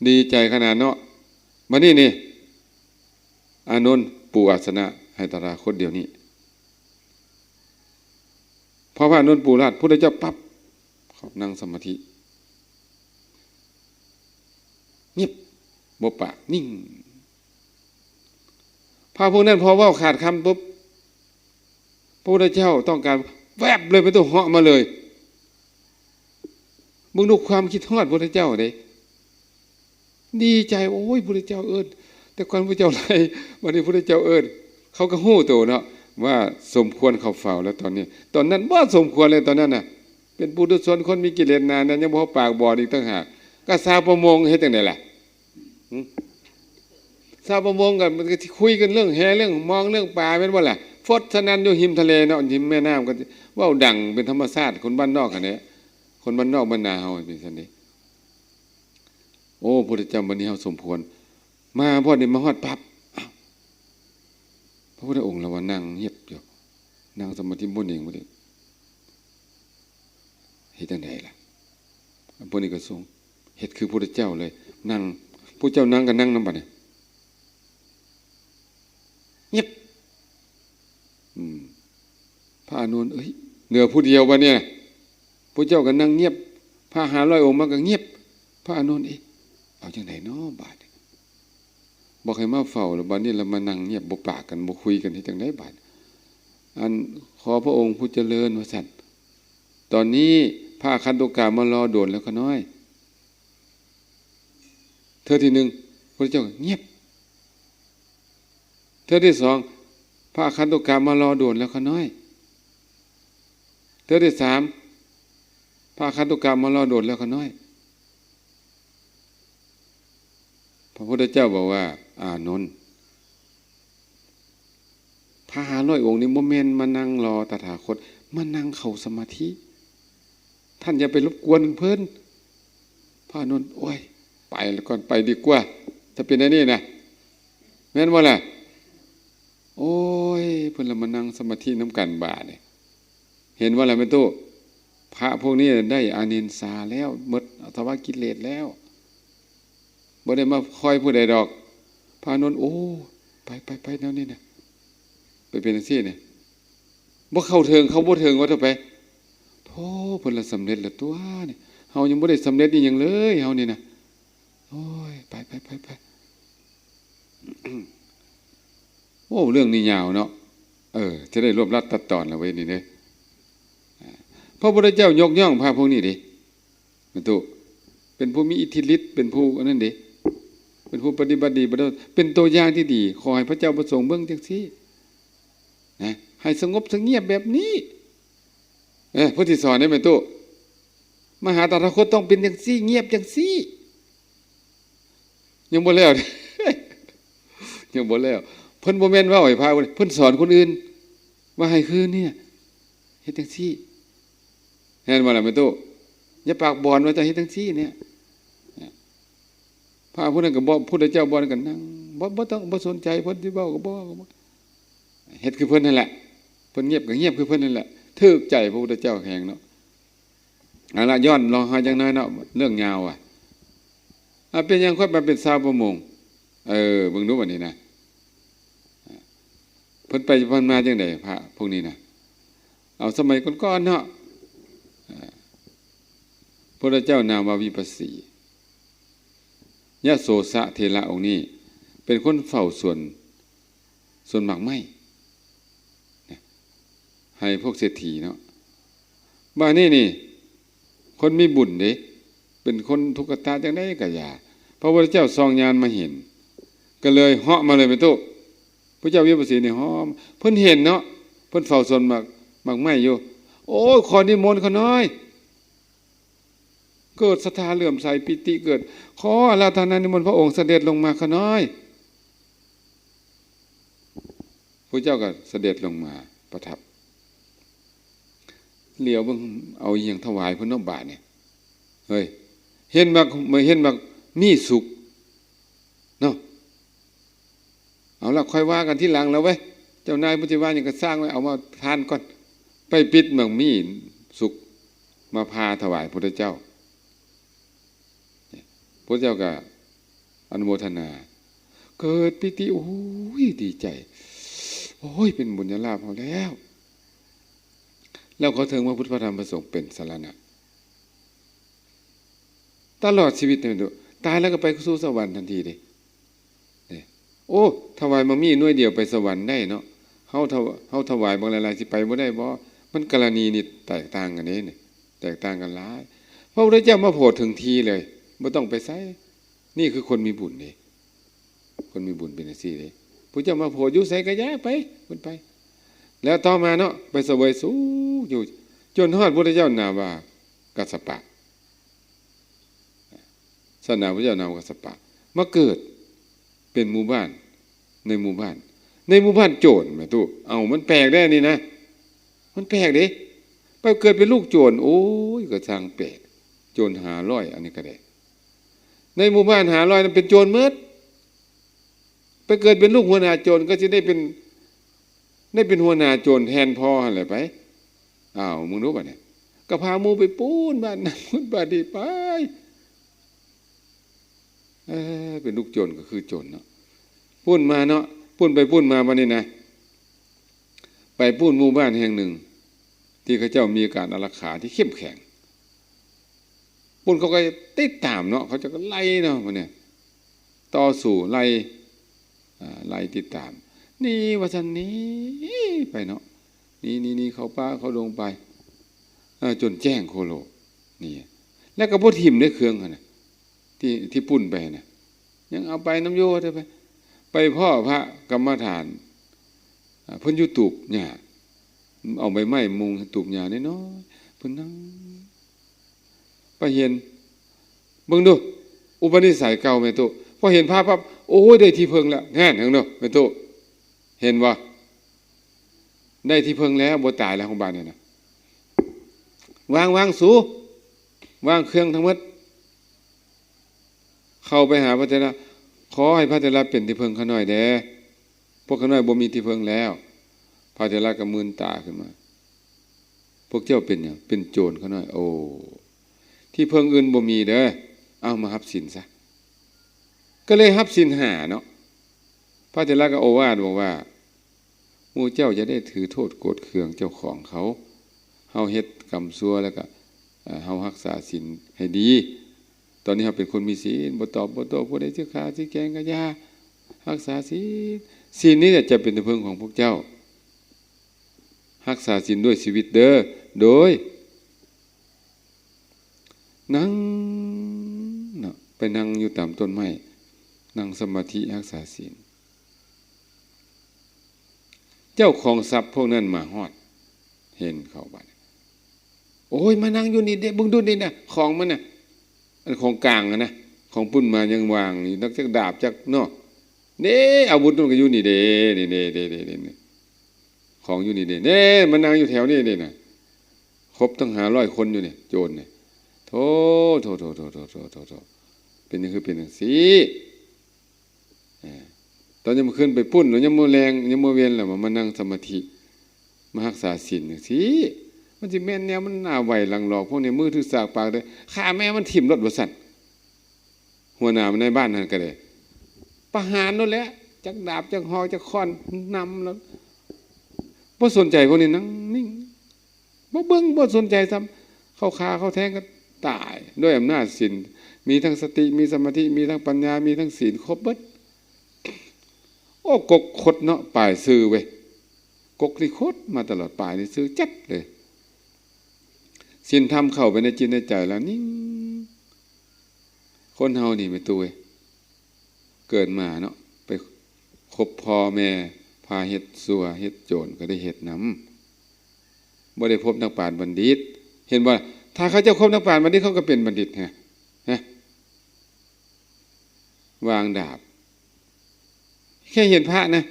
ດີໃຈຂະໜາດເນາະ. ບັດນີ້ນີ້ ອານົນປູອາສະນະໃຫ້ຕະຖາຄົດດຽວນີ້. ພໍພະອານົນປູລາດ ພຸດທະເຈົ້າປັບ ເຂົ້ານັ່ງສະມາທິ ງຽບ ບໍ່ປາກ ນິ່ງ. ພະພວກນັ້ນພໍເວົ້າຂາດຄຳປຸບ ພະພຸດທະເຈົ້າຕ້ອງການແວບເລີຍ ເປັນຕົວເຫາະມາເລີຍ. ເບິ່ງດູຄວາມຄິດຮອດພຸດທະເຈົ້າເດ້ ດີໃຈ ໂອ້ຍ ພຸດທະເຈົ້າເອີ້ນ ແຕ່ກ່ອນພຸດທະເຈົ້າໄລ່ ບັດນີ້ພຸດທະເຈົ້າເອີ້ນ ເຂົາກໍຮູ້ໂຕເນາະ ວ່າສົມຄວນເຂົ້າເຝົ້າແລ້ວຕອນນີ້. ຕອນນັ້ນບໍ່ສົມຄວນເລີຍ ຕອນນັ້ນນະ ເປັນປຸຖຸຊົນ ຄົນມີກິເລດໜາແໜ້ນ ຍັງບໍ່ເຂົ້າປາກບໍ່ອີກຕ່າງຫາກ. ກໍຊາວປະມົງເຮັດຈັ່ງໃດລະ? ຫື? ຊາວປະມົງກໍ ມັນກໍຊິຄຸຍກັນເລື່ອງແຫ ເລື່ອງມອງ ເລື່ອງປາ ແມ່ນບໍ່ລະ? ຟົດສະນັ້ນຢູ່ຮິມທະເລເນາະ ລິມແມ່ນ້ຳ ກໍເວົ້າດັງເປັນທຳມະຊາດ ຄົນບ້ານນອກຫັ້ນແຫຼະ ຄົນບ້ານນອກບ້ານນາເຮົາເປັນຊັ້ນເດ້. ໂອ້ ພຸດທະເຈົ້າ ບັດນີ້ເຮົາສົມຄວນ ມາຮອດນີ້ ມາຮອດປັບ ອ້າວ ພະພຸດທະອົງລະວ່ານັ່ງງຽບຢູ່ ນັ່ງສະມາທິບໍ່ເໜັງ ບໍ່ໄດ້ ເຮັດຈັ່ງໃດລະ? ພວກນີ້ກໍຊົງເຮັດຄືພຸດທະເຈົ້າເລີຍ ນັ່ງ ພວກເຈົ້ານັ່ງກໍນັ່ງນຳບັດນີ້ ງຽບ. ອືມ ພະອານົນ ເອີຍ ເຫຼືອຜູ້ດຽວບັດນີ້ ພວກເຈົ້າກໍນັ່ງງຽບ ພະຫ້າຮ້ອຍອົງມາກໍງຽບ. ພະອານົນ ເອະ ເອົາຈັ່ງໃດນໍບາດນີ້? ບອກໃຫ້ມາເຝົ້າ ແລ້ວບາດນີ້ລະມານັ່ງງຽບ ບໍ່ປາກກັນ ບໍ່ຄຸຍກັນ ເຮັດຈັ່ງໃດບາດ? ອັນ ຂໍພະອົງຜູ້ຈະເລີນ ວ່າຊັ້ນ. ຕອນນີ້ພະອາຄັນຕຸກາມາລໍດົນແລ້ວຂ້ານ້ອຍ. ເທື່ອທີໜຶ່ງ ພະພຸດທະເຈົ້າງຽບ. ເທື່ອທີສອງ ພະອາຄັນຕຸກາມາລໍດົນແລ້ວຂ້ານ້ອຍ. ເທື່ອທີສາມ ພະອາຄັນຕຸກາມາລໍດົນແລ້ວຂ້ານ້ອຍ. ພະພຸດທະເຈົ້າບອກວ່າ ອານົນ ພະຫ້າຮ້ອຍອົງນີ້ບໍ່ແມ່ນມານັ່ງລໍຕະຖາຄົດ ມານັ່ງເຂົ້າສະມາທິ ທ່ານຢ່າໄປລົບກວນເພິ່ນ. ພະອານົນ ໂອ້ຍ ໄປລະກ່ອນ ໄປດີກວ່າ ຖ້າເປັນແນວນີ້ນະ ແມ່ນບໍ່ລະ? ໂອ້ຍ ເພິ່ນລະມານັ່ງສະມາທິນຳກັນບາດນີ້. ເຫັນບໍ່ລະແມ່ຕູ້? ພະພວກນີ້ໄດ້ອານິນສາແລ້ວ ໝົດອາສະວະກິເລດແລ້ວ ບໍ່ໄດ້ມາຄອຍຜູ້ໃດດອກ. ພະອານົນ ໂອ້ ໄປ ໄປ ໄປ ແນວນີ້ນະ ໄປເປັນຈັ່ງຊີ້ນີ້ ບໍ່ເຂົ້າເຖິງ ເຂົ້າບໍ່ເຖິງວ່າເຖາະໄປ. ໂທ້ ເພິ່ນລະສຳເລັດລະຕົວະນີ້ ເຮົາຍັງບໍ່ໄດ້ສຳເລັດອີ່ຫຍັງເລີຍ ເຮົານີ້ນະ. ໂອ້ຍ ໄປ ໄປ ໄປ ໄປ. ໂອ້ ເລື່ອງນີ້ຍາວເນາະ. ເອີ ຈະໄດ້ລວບລັດຕັດຕອນລະເວີຍນີ້ເດ້. ພະພຸດທະເຈົ້າຍົກຍ້ອງພະພວກນີ້ເດ້ ແມ່ນຕູ້ ເປັນຜູ້ມີອິດທິລິດ ເປັນຜູ້ອັນນັ້ນເດ້ ເປັນຜູ້ປະຕິບັດດີ ເປັນຕົວຢ່າງທີ່ດີ. ຂໍໃຫ້ພະເຈົ້າປະສົງເບິ່ງຈັ່ງຊີ້ນະ ໃຫ້ສະຫງົບສະງຽບແບບນີ້. ເອີ ຜູ້ທີ່ສອນເດ້ແມ່ນຕູ້ ມະຫາຕະຖາຄົດຕ້ອງເປັນຈັ່ງຊີ້ ງຽບຈັ່ງຊີ້. ຍັງບໍ່ແລ້ວ ຍັງບໍ່ແລ້ວ. ເພິ່ນບໍ່ແມ່ນເວົ້າໃຫ້ພະ ເພິ່ນສອນຄົນອື່ນວ່າໃຫ້ຄືນີ້ ເຮັດຈັ່ງຊີ້. ແມ່ນບໍ່ລະແມ່ຕູ້? ຢ່າປາກບອນວ່າຈະເຮັດຈັ່ງຊີ້ເນຍ. ພະຜູ້ນັ້ນກໍບອກ ພຸດທະເຈົ້າບອກ ກໍນັ່ງ ບໍ່ ບໍ່ຕ້ອງ ບໍ່ສົນໃຈເພິ່ນຊິເວົ້າກໍບໍ່ ກໍບໍ່ ເຮັດຄືເພິ່ນຫັ້ນແຫຼະ. ເພິ່ນງຽບກໍງຽບຄືເພິ່ນຫັ້ນແຫຼະ. ຖືກໃຈພະພຸດທະເຈົ້າແຮງເນາະ. ເອົາລະ ຍ້ອນລອງຫາຈັກໜ້ອຍເນາະ ເລື່ອງຍາວວ່າ ອາ ເປັນຫຍັງຂ້ອຍມາເປັນຊາວປະມົງ? ເອີ ເບິ່ງດູບັດນີ້ນະ ເພິ່ນໄປເພິ່ນມາຈັ່ງໃດ ພະພວກນີ້ນະ? ເອົາ ສະໄໝກ່ອນໆເນາະ ອາ ພະພຸດທະເຈົ້ານາມວ່າວິປັດສີ ຍະໂສສະເຖລະອົງນີ້ ເປັນຄົນເຝົ້າສວນ ສວນໝາກໄມ້ນະ ໃຫ້ພວກເສດຖີເນາະ. ບາດນີ້ນີ້ ຄົນມີບຸນເດ້ ເປັນຄົນທຸກກະຕະຈັ່ງໃດກະຢ່າ ພະພຸດທະເຈົ້າສ່ອງຍານມາເຫັນ ກໍເລີຍເຫາະມາເລີຍແມ່ຕູ້. ພະເຈົ້າວິປັດສີນີ້ເຫາະ ເພິ່ນເຫັນເນາະ ເພິ່ນເຝົ້າສວນໝາກ ໝາກໄມ້ຢູ່. ໂອ້ຍ ຂໍນິມົນຂ້ານ້ອຍ ເກີດສັດທາເຫຼື້ອມໃສ ປີຕິເກີດ ຂໍອາລາທະນານິມົນພະອົງສະເດັດລົງມາຂ້ານ້ອຍ. ພະເຈົ້າກໍສະເດັດລົງມາປະທັບ ຫຼຽວເບິ່ງ ເອົາອີ່ຫຍັງຖວາຍເພິ່ນເນາະບາດນີ້ ເຮີ້ຍ ເຫັນໝາກ ເຫັນໝາກມີ້ສຸກເນາະ. ເອົາລະ ຄ່ອຍວ່າກັນທີຫຼັງລະເວີຍ ເຈົ້ານາຍເພິ່ນຊິວ່າຫຍັງກໍຊ່າງເວີຍ ເອົາມາທານກ່ອນ. ໄປປິດໝາກມີ້ສຸກມາຜ່າຖວາຍພະພຸດທະເຈົ້າ. ພະພຸດທະເຈົ້າກໍອະນຸໂມທະນາ ເກີດປີຕິ ໂອ້ຍ ດີໃຈ ໂອ້ຍ ເປັນບຸນຍາລາບເຮົາແລ້ວ ແລ້ວເຂົາເຖິງພະພຸດ ພະທຳ ພະສົງ ເປັນສະລະນະ ຕະຫຼອດຊີວິດເນາະ. ຕາຍແລ້ວກໍໄປສູ່ສະຫວັນທັນທີເດ້. ເດ້ ໂອ້ ຖວາຍໝາກມີ້ໜ່ວຍດຽວໄປສະຫວັນໄດ້ເນາະ ເຮົາຖະ ເຮົາຖວາຍບັກຫຼາຍໆ ຊິໄປບໍ່ໄດ້ບໍ່? ມັນກໍລະນີນີ້ແຕກຕ່າງກັນເດ້ນີ້ ແຕກຕ່າງກັນຫຼາຍ. ພະພຸດທະເຈົ້າມາໂຜດເຖິງທີ່ເລີຍ ບໍ່ຕ້ອງໄປໃສ. ນີ້ຄືຄົນມີບຸນເດ້ ຄົນມີບຸນເປັນຈັ່ງຊີ້ເດ້. ພະເຈົ້າມາໂຜດຢູ່ໃສກໍຢ່າໄປ ເພິ່ນໄປ. ແລ້ວຕໍ່ມາເນາະ ໄປສະເຫວີຍສຸກຢູ່ ຈົນຮອດພຸດທະເຈົ້ານາມວ່າກັດສະປະ ສາສະໜາພະເຈົ້ານາມວ່າກັດສະປະ ມາເກີດເປັນໝູ່ບ້ານ ໃນໝູ່ບ້ານ ໃນໝູ່ບ້ານໂຈນ ແມ່ຕູ້. ເອົ້າ ມັນແປກເດ້ນີ້ນະ ມັນແປກເດ້. ໄປເກີດເປັນລູກໂຈນ ໂອ້ຍ ກໍຊ່າງແປກ ໂຈນຫ້າຮ້ອຍ ອັນນີ້ກໍໄດ້ ໃນໝູ່ບ້ານຫ້າຮ້ອຍນັ້ນເປັນໂຈນໝົດ. ໄປເກີດເປັນລູກຫົວໜ້າໂຈນ ກໍຊິໄດ້ເປັນ ໄດ້ເປັນຫົວໜ້າໂຈນແທນພໍ່ຫັ້ນແຫຼະໄປ. ອ້າວ ມຶງດູບາດນີ້ ກໍພາໝູ່ໄປປຸ້ນບ້ານນັ້ນ ປຸ້ນບ້ານນີ້ໄປ. ເອີ ເປັນລູກໂຈນກໍຄືໂຈນເນາະ ປຸ້ນມາເນາະ ປຸ້ນໄປປຸ້ນມາ. ບາດນີ້ນະ ໄປປຸ້ນໝູ່ບ້ານແຫ່ງໜຶ່ງ ທີ່ເຂົາເຈົ້າມີການອາລັກຂາທີ່ເຂັ້ມແຂງ ປຸ້ນເຂົາກໍຕິດຕາມເນາະ ເຂົາເຈົ້າກໍໄລ່ເນາະ ບາດນີ້ ຕໍ່ສູ້ໄລ່ ອ່າ ໄລ່ຕິດຕາມ ນີ້ວ່າຊັ້ນ ໜີໄປເນາະ ໜີ ໜີ ໜີເຂົ້າປ່າເຂົ້າດົງໄປ ເອີ ຈົນແຈ້ງໂຄໂລ ນີ້ ແລ້ວກໍບໍ່ຖິ້ມເດ້ເຄື່ອງຫັ້ນນະ ທີ່ ທີ່ປຸ້ນໄປຫັ້ນນະ ຍັງເອົາໄປນຳຢູ່ເດີ. ໄປ ໄປພໍ້ພະກຳມະຖານ ອ່າ ເພິ່ນຢູ່ຕູບຫຍ້າ ເອົາໃບໄມ້ມຸງຕູບຫຍ້ານ້ອຍໆ ເພິ່ນນັ່ງ ໄປເຫັນ ເບິ່ງດູ ອຸປະນິໄສເກົ່າແມ່ຕູ້ ພໍເຫັນພະປັບ ໂອ້ຍ ໄດ້ທີ່ເພິ່ງແລ້ວ ແຮງເນາະແມ່ຕູ້ ເຫັນບໍ່? ໄດ້ທີ່ເພິ່ງແລ້ວ ບໍ່ຕາຍແລ້ວ ຂອງບາດນີ້ນະ ວາງ ວາງສູ ວາງເຄື່ອງທັງໝົດ ເຂົ້າໄປຫາພະເຖລະ ຂໍໃຫ້ພະເຖລະເປັນທີ່ເພິ່ງຂ້ານ້ອຍແດ່ ພວກຂ້ານ້ອຍບໍ່ມີທີ່ເພິ່ງແລ້ວ. ພະເຖລະກໍມືນຕາຂຶ້ນມາ ພວກເຈົ້າເປັນຫຍັງ? ເປັນໂຈນຂ້ານ້ອຍ. ໂອ້ ທີ່ເພິ່ງອື່ນບໍ່ມີເດີ ເອົາມາຮັບສິນຊະ. ກໍເລີຍຮັບສິນຫ້າເນາະ. ພະເຖລະກໍໂອວາດບອກວ່າ ໝູ່ເຈົ້າຢ່າໄດ້ຖືໂທດໂກດເຄືອງເຈົ້າຂອງເຂົາ. ເຮົາເຮັດກຳຊົ່ວແລ້ວກໍ ເອີ ເຮົາຮັກສາສິນໃຫ້ດີ. ຕອນນີ້ເຮົາເປັນຄົນມີສິນ ບໍ່ຕອບບໍ່ໂຕ້ຜູ້ໃດ ຊິຂ້າຊິແກງກໍຢ່າ ຮັກສາສິນ. ສິນນີ້ແຫຼະຈະເປັນທີ່ເພິ່ງຂອງພວກເຈົ້າ. ຮັກສາສິນດ້ວຍຊີວິດເດີ ໂດຍ ນັ່ງເນາະ ໄປນັ່ງຢູ່ຕາມຕົ້ນໄມ້ ນັ່ງສະມາທິຮັກສາສິນ. ເຈົ້າຂອງຊັບພວກນັ້ນມາຮອດ ເຫັນເຂົາບາດນີ້ ໂອ້ຍ ມານັ່ງຢູ່ນີ້ເດ້ ເບິ່ງດູນີ້ນະ ຂອງມັນນະ ອັນຂອງກາງຫັ້ນນະ ຂອງປຸ້ນມາຍັງວາງຢູ່ ນັກຈັກດາບຈັກເນາະ ເດ້ ອາວຸດມັນກໍຢູ່ນີ້ເດ້ ນີ້ເດ້ ເດ້ ເດ້ ເດ້ ຂອງຢູ່ນີ້ເດ້ ເດ້ ມານັ່ງຢູ່ແຖວນີ້ເດ້ນະ. ຄົບຕັ້ງຫ້າຮ້ອຍຄົນຢູ່ນີ້ ໂຈນນີ້. ໂທ້ ໂທ້ ໂທ້ ເປັນຫຍັງຄືເປັນຈັ່ງຊີ້? ເອີ ຕອນຍາມມື້ຄືນໄປປຸ້ນ ຍາມມື້ແລງ ຍາມມື້ເວັນແລ້ວ ມາ ມານັ່ງສະມາທິ ມາຮັກສາສິນຈັ່ງຊີ້ ມັນຊິແມ່ນແນວມັນໜ້າໄຫວ້ຫຼັງຫຼອກ ພວກນີ້ມືຖືສາກປາກເດີ ຂ້າແມ່ມັນຖິ້ມໂລດວ່າຊັ້ນ. ຫົວໜ້າໃນບ້ານຫັ້ນກໍໄດ້ ປະຫານໂລດແຫຼະ ຈັກດາບ ຈັກຫອກ ຈັກຄ້ອນ ນຳໂລດ ບໍ່ສົນໃຈ ພວກນີ້ນັ່ງນິ່ງ ບໍ່ເບິ່ງ ບໍ່ສົນໃຈຊ້ຳ ເຂົາຂ້າເຂົາແທງກໍຕາຍ ດ້ວຍອຳນາດສິນ ມີທັງສະຕິ ມີສະມາທິ ມີທັງປັນຍາ ມີທັງສິນ ຄົບເບິດ. ໂອ້ ກົກຄົດເນາະ ປາຍຊື່ເວີຍ ກົກນີ້ຄົດມາຕະຫຼອດ ປາຍນີ້ຊື່ຈັດເລີຍ. ສິນທຳເຂົ້າໄປໃນຈິດໃນໃຈແລ້ວນິ່ງ. ຄົນເຮົານີ້ແມ່ຕູ້ເອີຍ ເກີດມາເນາະ ໄປຄົບພໍ່ແມ່ ພາເຮັດຊົ່ວເຮັດໂຈນກໍໄດ້ເຮັດນຳ ບໍ່ໄດ້ພົບນັກປານບັນດິດ ເຫັນບໍ່? ຖ້າເຂົາເຈົ້າຄົບນັກປານບັນດິດ ເຂົາກໍເປັນບັນດິດ ຮະ ຮະ ວາງດາບ. ແຄ່ເຫັນພະນະ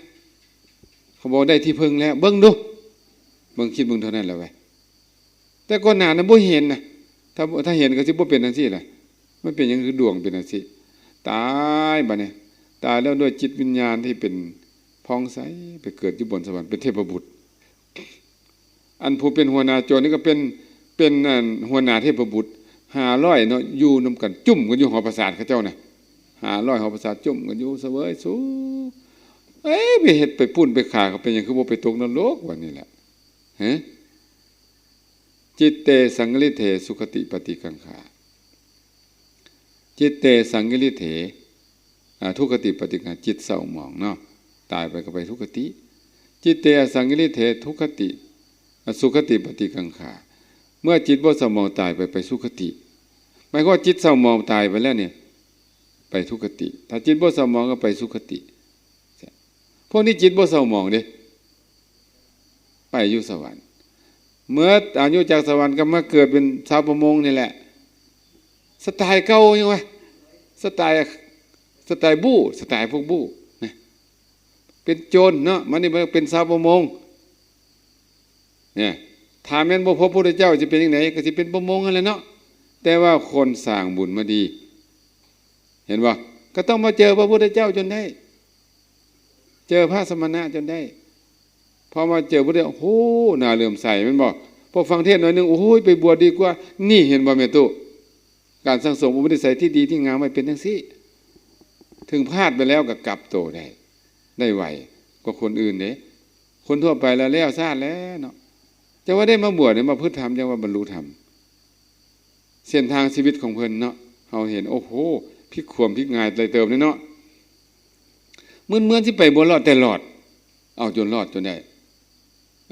ເຂົາບອກໄດ້ທີ່ເພິ່ງແລ້ວ ເບິ່ງດູ ເບິ່ງ ຄິດເບິ່ງເທົ່ານັ້ນແຫຼະເວີຍ. ແຕ່ກ່ອນໜ້ານັ້ນບໍ່ເຫັນນະ ຖ້າ ຖ້າເຫັນກໍຊິບໍ່ເປັນຈັ່ງຊີ້ລະ. ມັນເປັນຫຍັງຄືດວງເປັນຈັ່ງຊີ້? ຕາຍບາດນີ້ ຕາຍແລ້ວດ້ວຍຈິດວິນຍານທີ່ເປັນຜ່ອງໃສ ໄປເກີດຢູ່ບົນສະຫວັນ ເປັນເທບະບຸດ. ອັນຜູ້ເປັນຫົວໜ້າໂຈນນີ້ກໍເປັນ ເປັນ ອັນ ຫົວໜ້າເທບະບຸດ ຫ້າຮ້ອຍເນາະ ຢູ່ນຳກັນ ຈຸ້ມກັນຢູ່ຫໍປາສາດເຂົາເຈົ້ານະ ຫ້າຮ້ອຍຫໍປາສາດ ຈຸ້ມກັນຢູ່ສະເຫວີຍສຸກ. ເອີຍ ໄປເຮັດໄປປຸ້ນໄປຂ້າເຂົາ ເປັນຫຍັງຄືບໍ່ໄປຕົກນະລົກ? ວ່ານີ້ແຫຼະ ຮະ ຈິດເຕສັງກິລິເທ ສຸຄະຕິປະຕິກັງຂາ ຈິດເຕສັງກິລິເທ ອາ ທຸກຂະຕິປະຕິກັງຂາ ຈິດເສົ້າໝອງເນາະ ຕາຍໄປກໍໄປທຸກຂະຕິ. ຈິດເຕອະສັງກິລິເທ ທຸກຂະຕິ ອະ ສຸຄະຕິປະຕິກັງຂາ ເມື່ອຈິດບໍ່ເສົ້າໝອງຕາຍໄປ ໄປສຸຄະຕິ. ໝາຍຄວາມວ່າຈິດເສົ້າໝອງຕາຍໄປແລ້ວນີ້ ໄປທຸກຂະຕິ ຖ້າຈິດບໍ່ເສົ້າໝອງກໍໄປສຸຄະຕິ. ພວກນີ້ຈິດບໍ່ເສົ້າໝອງເດ້ ໄປຢູ່ສະຫວັນ ເໝິດອາຍຸຈາກສະຫວັນກໍມາເກີດເປັນຊາວປະມົງນີ້ແຫຼະ ສະໄຕເກົ່າ ຍັງວ່າ ສະໄຕ ສະໄຕບູ້ ສະໄຕພວກບູ້ນະ ເປັນໂຈນເນາະ ມານີ້ມາເປັນຊາວປະມົງ. ນີ້ ຖ້າແມ່ນບໍ່ພົບພະພຸດທະເຈົ້າ ຊິເປັນຈັ່ງໃດ? ກໍຊິເປັນປະມົງຫັ້ນແຫຼະເນາະ ແຕ່ວ່າຄົນສ້າງບຸນມາດີ ເຫັນບໍ່? ກໍຕ້ອງມາເຈີພະພຸດທະເຈົ້າຈົນໄດ້ ເຈີພະສະມະນະຈົນໄດ້. ພໍມາເຈີພຸດທະເຈົ້າ ໂອ້ ໜ້າເຫຼື້ອມໃສ ແມ່ນບໍ່? ພໍຟັງເທດໜ້ອຍໜຶ່ງ ໂອ້ຍ ໄປບວດດີກວ່າ. ນີ້ ເຫັນບໍ່ແມ່ຕູ້? ການສັ່ງສົມອຸປະນິໄສທີ່ດີທີ່ງາມໄວ້ເປັນຈັ່ງຊີ້ ເຖິງພາດໄປແລ້ວກໍກັບໂຕໄດ້ ໄດ້ໄວກວ່າຄົນອື່ນເດ້. ຄົນທົ່ວໄປແລ້ວ ແລ້ວຊາດແລ້ວເນາະ. ຈັ່ງວ່າໄດ້ມາບວດ ໄດ້ມາປະພຶດທຳ ຈັ່ງວ່າບັນລຸທຳ. ເສັ້ນທາງຊີວິດຂອງເພິ່ນເນາະ ເຮົາເຫັນ ໂອ້ໂຫ ພິກຂວາມພິກງ່າຍຫຼາຍເຕີບເດ້ເນາະ. ເໝືອນ ເໝືອນຊິໄປບໍ່ລອດ ແຕ່ລອດ ເອົາຈົນລອດຈົນໄດ້.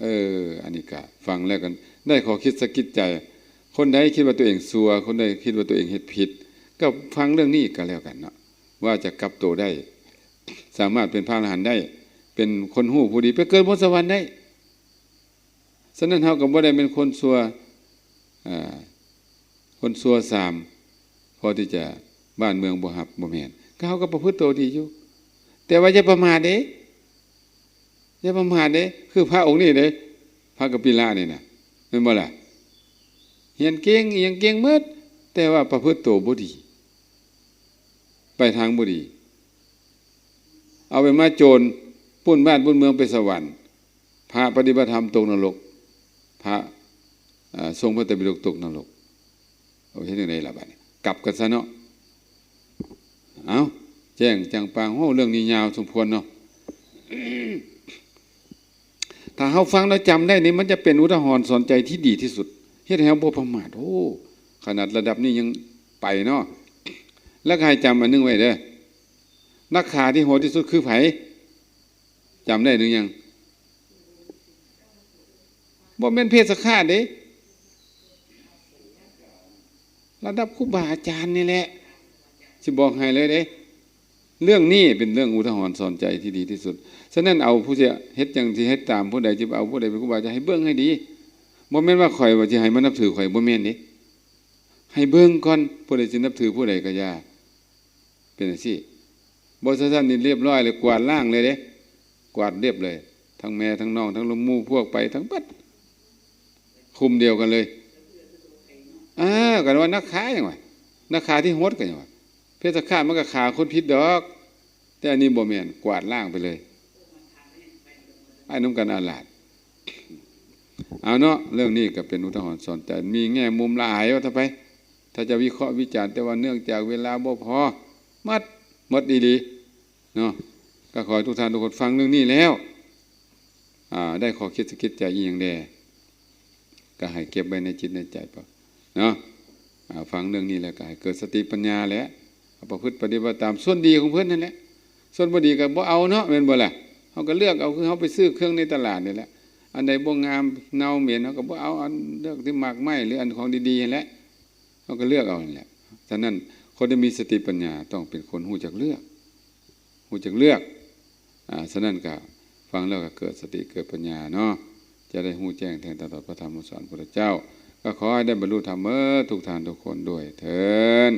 ເອີ ອັນນີ້ກະຟັງແລ້ວກໍໄດ້ຂໍ້ຄິດສະກິດໃຈ. ຄົນໃດຄິດວ່າຕົວເອງຊົ່ວ ຄົນໃດຄິດວ່າຕົວເອງເຮັດຜິດ ກໍຟັງເລື່ອງນີ້ກໍແລ້ວກັນເນາະ ວ່າຈະກັບໂຕໄດ້ ສາມາດເປັນພະອະລະຫັນໄດ້ ເປັນຄົນຮູ້ຜູ້ດີ ໄປເກີດບົນສະຫວັນໄດ້. ສະນັ້ນເຮົາກໍບໍ່ໄດ້ເປັນຄົນຊົ່ວ ອ່າ ຄົນຊົ່ວຊາມ ພໍທີ່ຈະ ບ້ານເມືອງບໍ່ຮັບ ບໍ່ແມ່ນ. ກໍເຮົາກໍປະພຶດໂຕດີຢູ່ ແຕ່ວ່າຢ່າປະໝາດເດ້ ຢ່າປະໝາດເດ້. ຄືພະອົງນີ້ເດ້ ພະກະປິລະນີ້ນະ ແມ່ນບໍ່ລະ? ຮຽນເກັ່ງ ອີ່ຫຍັງເກັ່ງໝົດ ແຕ່ວ່າປະພຶດໂຕບໍ່ດີ ໄປທາງບໍ່ດີ ເອົາໄປມາໂຈນ ປຸ້ນບ້ານປຸ້ນເມືອງໄປສະຫວັນ. ພະປະຕິບັດທຳຕົກນະລົກ ພະ ເອີ ຊົງພະໄຕປິດົກຕົກນະລົກ. ເອົາເຮັດຈັ່ງໃດລະບາດນີ້? ກັບກັນຊະເນາະ. ເອົ້າ ແຈ້ງຈັງປາງ. ໂອ້ ເລື່ອງນີ້ຍາວສົມຄວນເນາະ. ຖ້າເຮົາຟັງແລ້ວຈຳໄດ້ນີ້ ມັນຈະເປັນອຸທາຫອນສອນໃຈທີ່ດີທີ່ສຸດ ເຮັດໃຫ້ເຮົາບໍ່ປະໝາດ. ໂອ້ ຂະໜາດລະດັບນີ້ຍັງໄປເນາະ. ແລ້ວກໍໃຫ້ຈຳອັນໜຶ່ງໄວ້ເດີ ນັກຂ້າທີ່ໂຫດທີ່ສຸດຄືໃຜ? ຈຳໄດ້ຫຼືຍັງ? ບໍ່ແມ່ນເພດສະຄາດເດ້ ລະດັບຄູບາອາຈານນີ້ແຫຼະ ຊິບອກໃຫ້ເລີຍເດ້. ເລື່ອງນີ້ເປັນເລື່ອງອຸທາຫອນສອນໃຈທີ່ດີທີ່ສຸດ. ສະນັ້ນເອົາຜູ້ທີ່ເຮັດຫຍັງ ຊິເຮັດຕາມຜູ້ໃດ ຊິເອົາຜູ້ໃດເປັນຄູບາອາຈານ ໃຫ້ເບິ່ງໃຫ້ດີ. ບໍ່ແມ່ນວ່າຂ້ອຍວ່າຊິໃຫ້ມານັບຖືຂ້ອຍ ບໍ່ແມ່ນເດ້. ໃຫ້ເບິ່ງກ່ອນ ຜູ້ໃດຊິນັບຖືຜູ້ໃດກໍຢ່າ. ເປັນຈັ່ງຊີ້ ບໍ່ຊັ້ນນີ້ລຽບຮ້ອຍເລີຍ ກວາດລ້າງເລີຍເດ້ ກວາດລຽບເລີຍ ທັງແມ່ທັງນ້ອງ ທັງໝູ່ພວກໄປທັງເບິດ ຄຸ້ມດຽວກັນເລີຍ. ເອີ ກໍວ່ານັກຂ້າຫຍັງວະ ນັກຂ້າທີ່ໂຫດກໍຫຍັງວະ ເພດສະຄາດມັນກໍຂ້າຄົນຜິດດອກ ແຕ່ອັນນີ້ບໍ່ແມ່ນ ກວາດລ້າງໄປເລີຍ ໄປນຳກັນອາຫຼາດ. ເອົາເນາະ ເລື່ອງນີ້ກໍເປັນອຸທາຫອນສອນໃຈ ມີແງ່ມຸມຫຼາຍວ່າຊະໄປ ຖ້າຈະວິເຄາະວິຈານ ແຕ່ວ່າເນື່ອງຈາກເວລາບໍ່ພໍ ໝົດ ໝົດອີ່ຫຼີເນາະ. ກໍຂໍໃຫ້ທຸກທ່ານທຸກຄົນຟັງເລື່ອງນີ້ແລ້ວ ອາ ໄດ້ຂໍ້ຄິດສະກິດໃຈອີ່ຫຍັງແດ່ ກໍໃຫ້ເກັບໄວ້ໃນຈິດໃນໃຈເນາະ. ອາ ຟັງເລື່ອງນີ້ແລ້ວກໍໃຫ້ເກີດສະຕິປັນຍາແຫຼະ ເອົາປະພຶດປະຕິບັດຕາມສ່ວນດີຂອງເພິ່ນນັ້ນແຫຼະ ສ່ວນບໍ່ດີກໍບໍ່ເອົາເນາະ ແມ່ນບໍ່ລະ? ເຮົາກໍເລືອກເອົາ ຄືເຮົາໄປຊື້ເຄື່ອງໃນຕະຫຼາດນີ້ແຫຼະ ອັນໃດບໍ່ງາມເນົ່າເໝັນ ເຮົາກໍບໍ່ເອົາ ອັນເລືອກທີ່ໝາກໄມ້ ຫຼື ອັນຂອງດີໆຫັ້ນແຫຼະ ເຮົາກໍເລືອກເອົາຫັ້ນແຫຼະ. ສະນັ້ນ ຄົນທີ່ມີສະຕິປັນຍາຕ້ອງເປັນຄົນຮູ້ຈັກເລືອກ ຮູ້ຈັກເລືອກ ອາ ສະນັ້ນກະຟັງແລ້ວກະເກີດສະຕິເກີດປັນຍາເນາະ ຈະໄດ້ຮູ້ແຈ້ງແທງຕະຫຼອດພະທຳຄຳສອນພຸດທະເຈົ້າ. ກໍຂໍໃຫ້ໄດ້ບັນລຸທຳເໝິດທຸກທ່ານທຸກຄົນດ້ວຍເທີ້ນ.